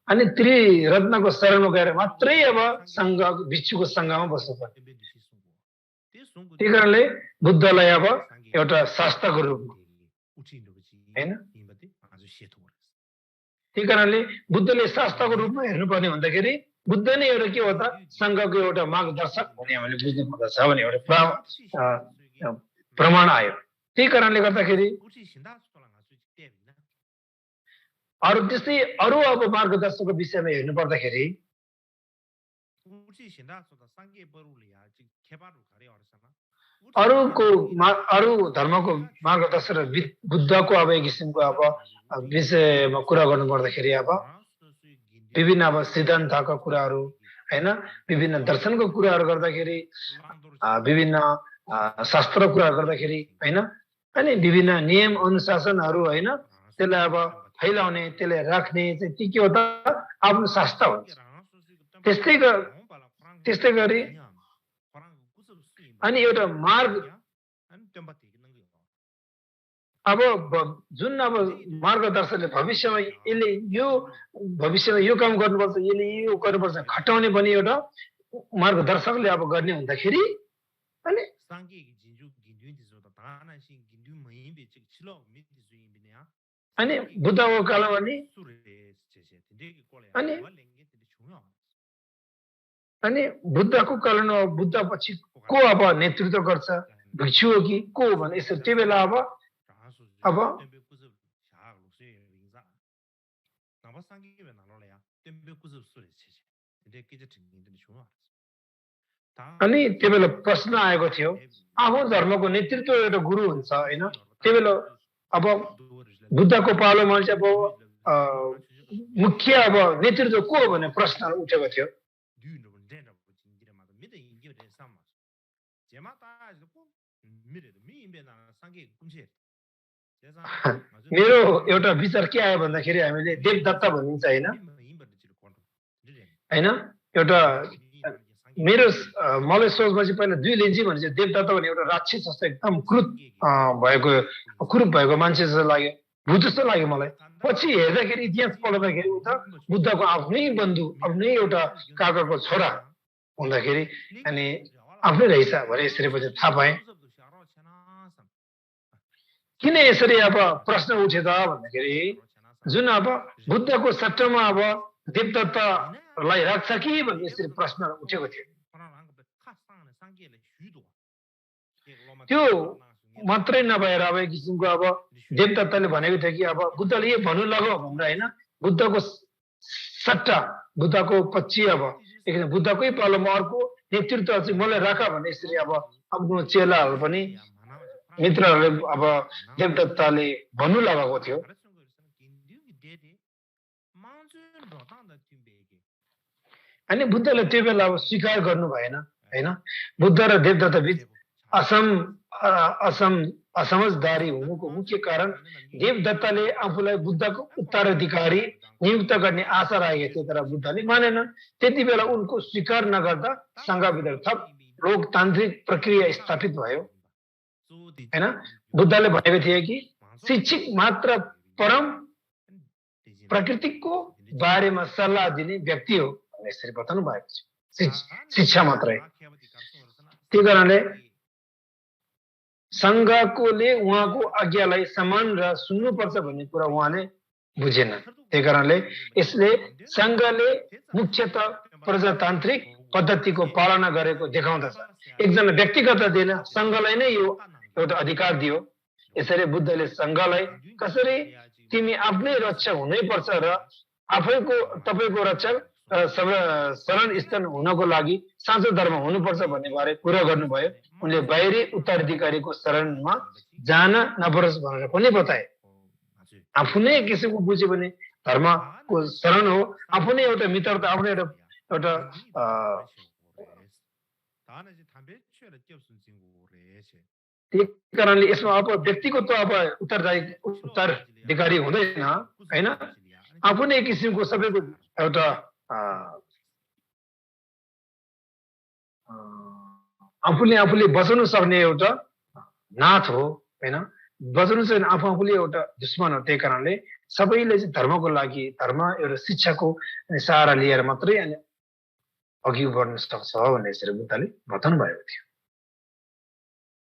अनि त्रिरत्नको शरणमा गएर मात्रै अब सङ्घ भिक्षुको सङ्घमा बस्नु पर्यो। त्यही कारणले बुद्धलाई अब एउटा शास्त्रको रूपमा होइन त्यही कारणले बुद्धले शास्त्रको रूपमा हेर्नुपर्ने भन्दाखेरि बुद्ध नै एउटा के हो त सङ्घको एउटा मार्गदर्शक भन्ने हामीले बुझ्नु पर्दछ भने एउटा प्रमाण आयो। त्यही कारणले गर्दाखेरि अरू त्यस्तै अरू अब मार्गदर्शकको विषयमा हेर्नु पर्दाखेरि अरू धर्मको मार्गदर्शक बुद्धको अब एक किसिमको अब विषयमा कुरा गर्नु पर्दाखेरि अब विभिन्न अब सिद्धान्तका कुराहरू होइन विभिन्न दर्शनको कुराहरू गर्दाखेरि विभिन्न शास्त्र कुराहरू गर्दाखेरि होइन अनि विभिन्न नियम अनुशासनहरू होइन त्यसलाई अब फैलाउने त्यसलाई राख्ने चाहिँ ती के हो त आफ्नो संस्था हुन्छ त्यस्तै गरी अनि एउटा मार्ग अब जुन अब मार्गदर्शनले भविष्यमा यो काम गर्नुपर्छ यसले यो गर्नुपर्छ खटाउने पनि एउटा मार्गदर्शकले अब गर्ने हुँदाखेरि अनि बुद्धको कालमा अनि बुद्धको कालमा बुद्ध पछि को अब नेतृत्व गर्छ भिक्षु हो कि को भने यसो त्यो बेला अब अनि त्यो बेला प्रश्न आएको थियो आफ्नो धर्मको नेतृत्व एउटा गुरु हुन्छ हैन त्यो बेला अब बुद्धको पालोमा चाहिँ अब मुख्य अब नेतृत्व को हो भन्ने प्रश्न उठेको थियो मेरो एउटा विचार के आयो भन्दाखेरि हामीले देवदत्त भनिन्छ हैन एउटा मलाई सोचमा चाहिँ पहिला दुई लिन्ची भने चाहिँ देवदत्त भने एउटा राक्षस जस्तो एकदम क्रूर भएको मान्छे जस्तो लाग्यो भूत जस्तो लाग्यो मलाई पछि हेर्दाखेरि इतिहास पढ्दाखेरि उता बुद्धको आफ्नै बन्धु आफ्नै एउटा काकाको छोरा हुँदाखेरि अनि आफ्नै रहेछ भने यसरी पछि थाहा पाएँ किन यसरी अब प्रश्न उठे त भन्दाखेरि जुन अब बुद्धको सट्टामा अब देवदत्तलाई राख्छ कि भन्ने यसरी प्रश्न उठेको थियो त्यो मात्रै नभएर अब एक किसिमको अब देवदत्तले भनेको थियो कि अब बुद्धले यो भन्नु लगाऊ भनेर हैन बुद्धको सट्टा बुद्धको पछि अब बुद्धकै पालोमा अर्को नेतृत्व चाहिँ मलाई राख भने यसरी अब आफ्नो चेलाहरू पनि मित्रहरूले अब देवदत्तले भन्नु लगाएको थियो अनि बुद्धले त्यो बेला अब स्वीकार गर्नु भएन हैन बुद्ध र देवदत्त बीच असमझदारी हुनुको मुख्य कारण देवदत्तले आफूलाई बुद्धको उत्तराधिकारी नियुक्त गर्ने आशा राखेको थियो तर बुद्धले मानेन त्यति बेला उनको स्वीकार नगर्दा संघभित्र थप लोकतान्त्रिक प्रक्रिया स्थापित भयो हैन बुद्धले भनेको थिए कि शिक्षित मात्र परम प्रकृतिको बारेमा सल्लाह दिने व्यक्ति हो भनेर यसरी बताउनु भएको छ शिक्षा मात्रै त्यही कारणले संघकोले उहाँको आज्ञालाई सम्मान र सुन्नुपर्छ भन्ने कुरा उहाँले बुझेन त्यही कारणले यसले संघले मुख्यतः प्रजातान्त्रिक पद्धतिको पालना गरेको देखाउँदछ एकजना व्यक्तिगत दिन संघलाई नै यो एउटा अधिकार दियो यसरी बुद्धले संघलाई कसरी तिमी आफ्नै रक्षक हुनैपर्छ र आफैको तपाईको रक्षक शरण स्थान हुनको लागि साँचो धर्म हुनुपर्छ भन्ने बारे कुरा गर्नुभयो उनले बाहिरी उत्तराधिकारीको शरणमा जान नपरोस् भनेर पनि बताए आफूले किसिमको बुझ्यो भने धर्मको शरण हो आफूले एउटा मित्रता आफ्नै एउटा त्यही कारणले यसमा अब व्यक्तिको त अब उत्तराधिकारी हुँदैन हैन आफूले किसिमको सबैको एउटा आफूले बचाउन सक्ने एउटा नाथ हो हैन बचाउनु चाहिँ आफूले एउटा दुश्मन हो त्यही कारणले सबैले चाहिँ धर्मको लागि धर्म एउटा शिक्षाको सहारा लिएर मात्रै अनि अघि बढ्न सक्छ भन्ने यसरी बुद्धले बताउनु भएको थियो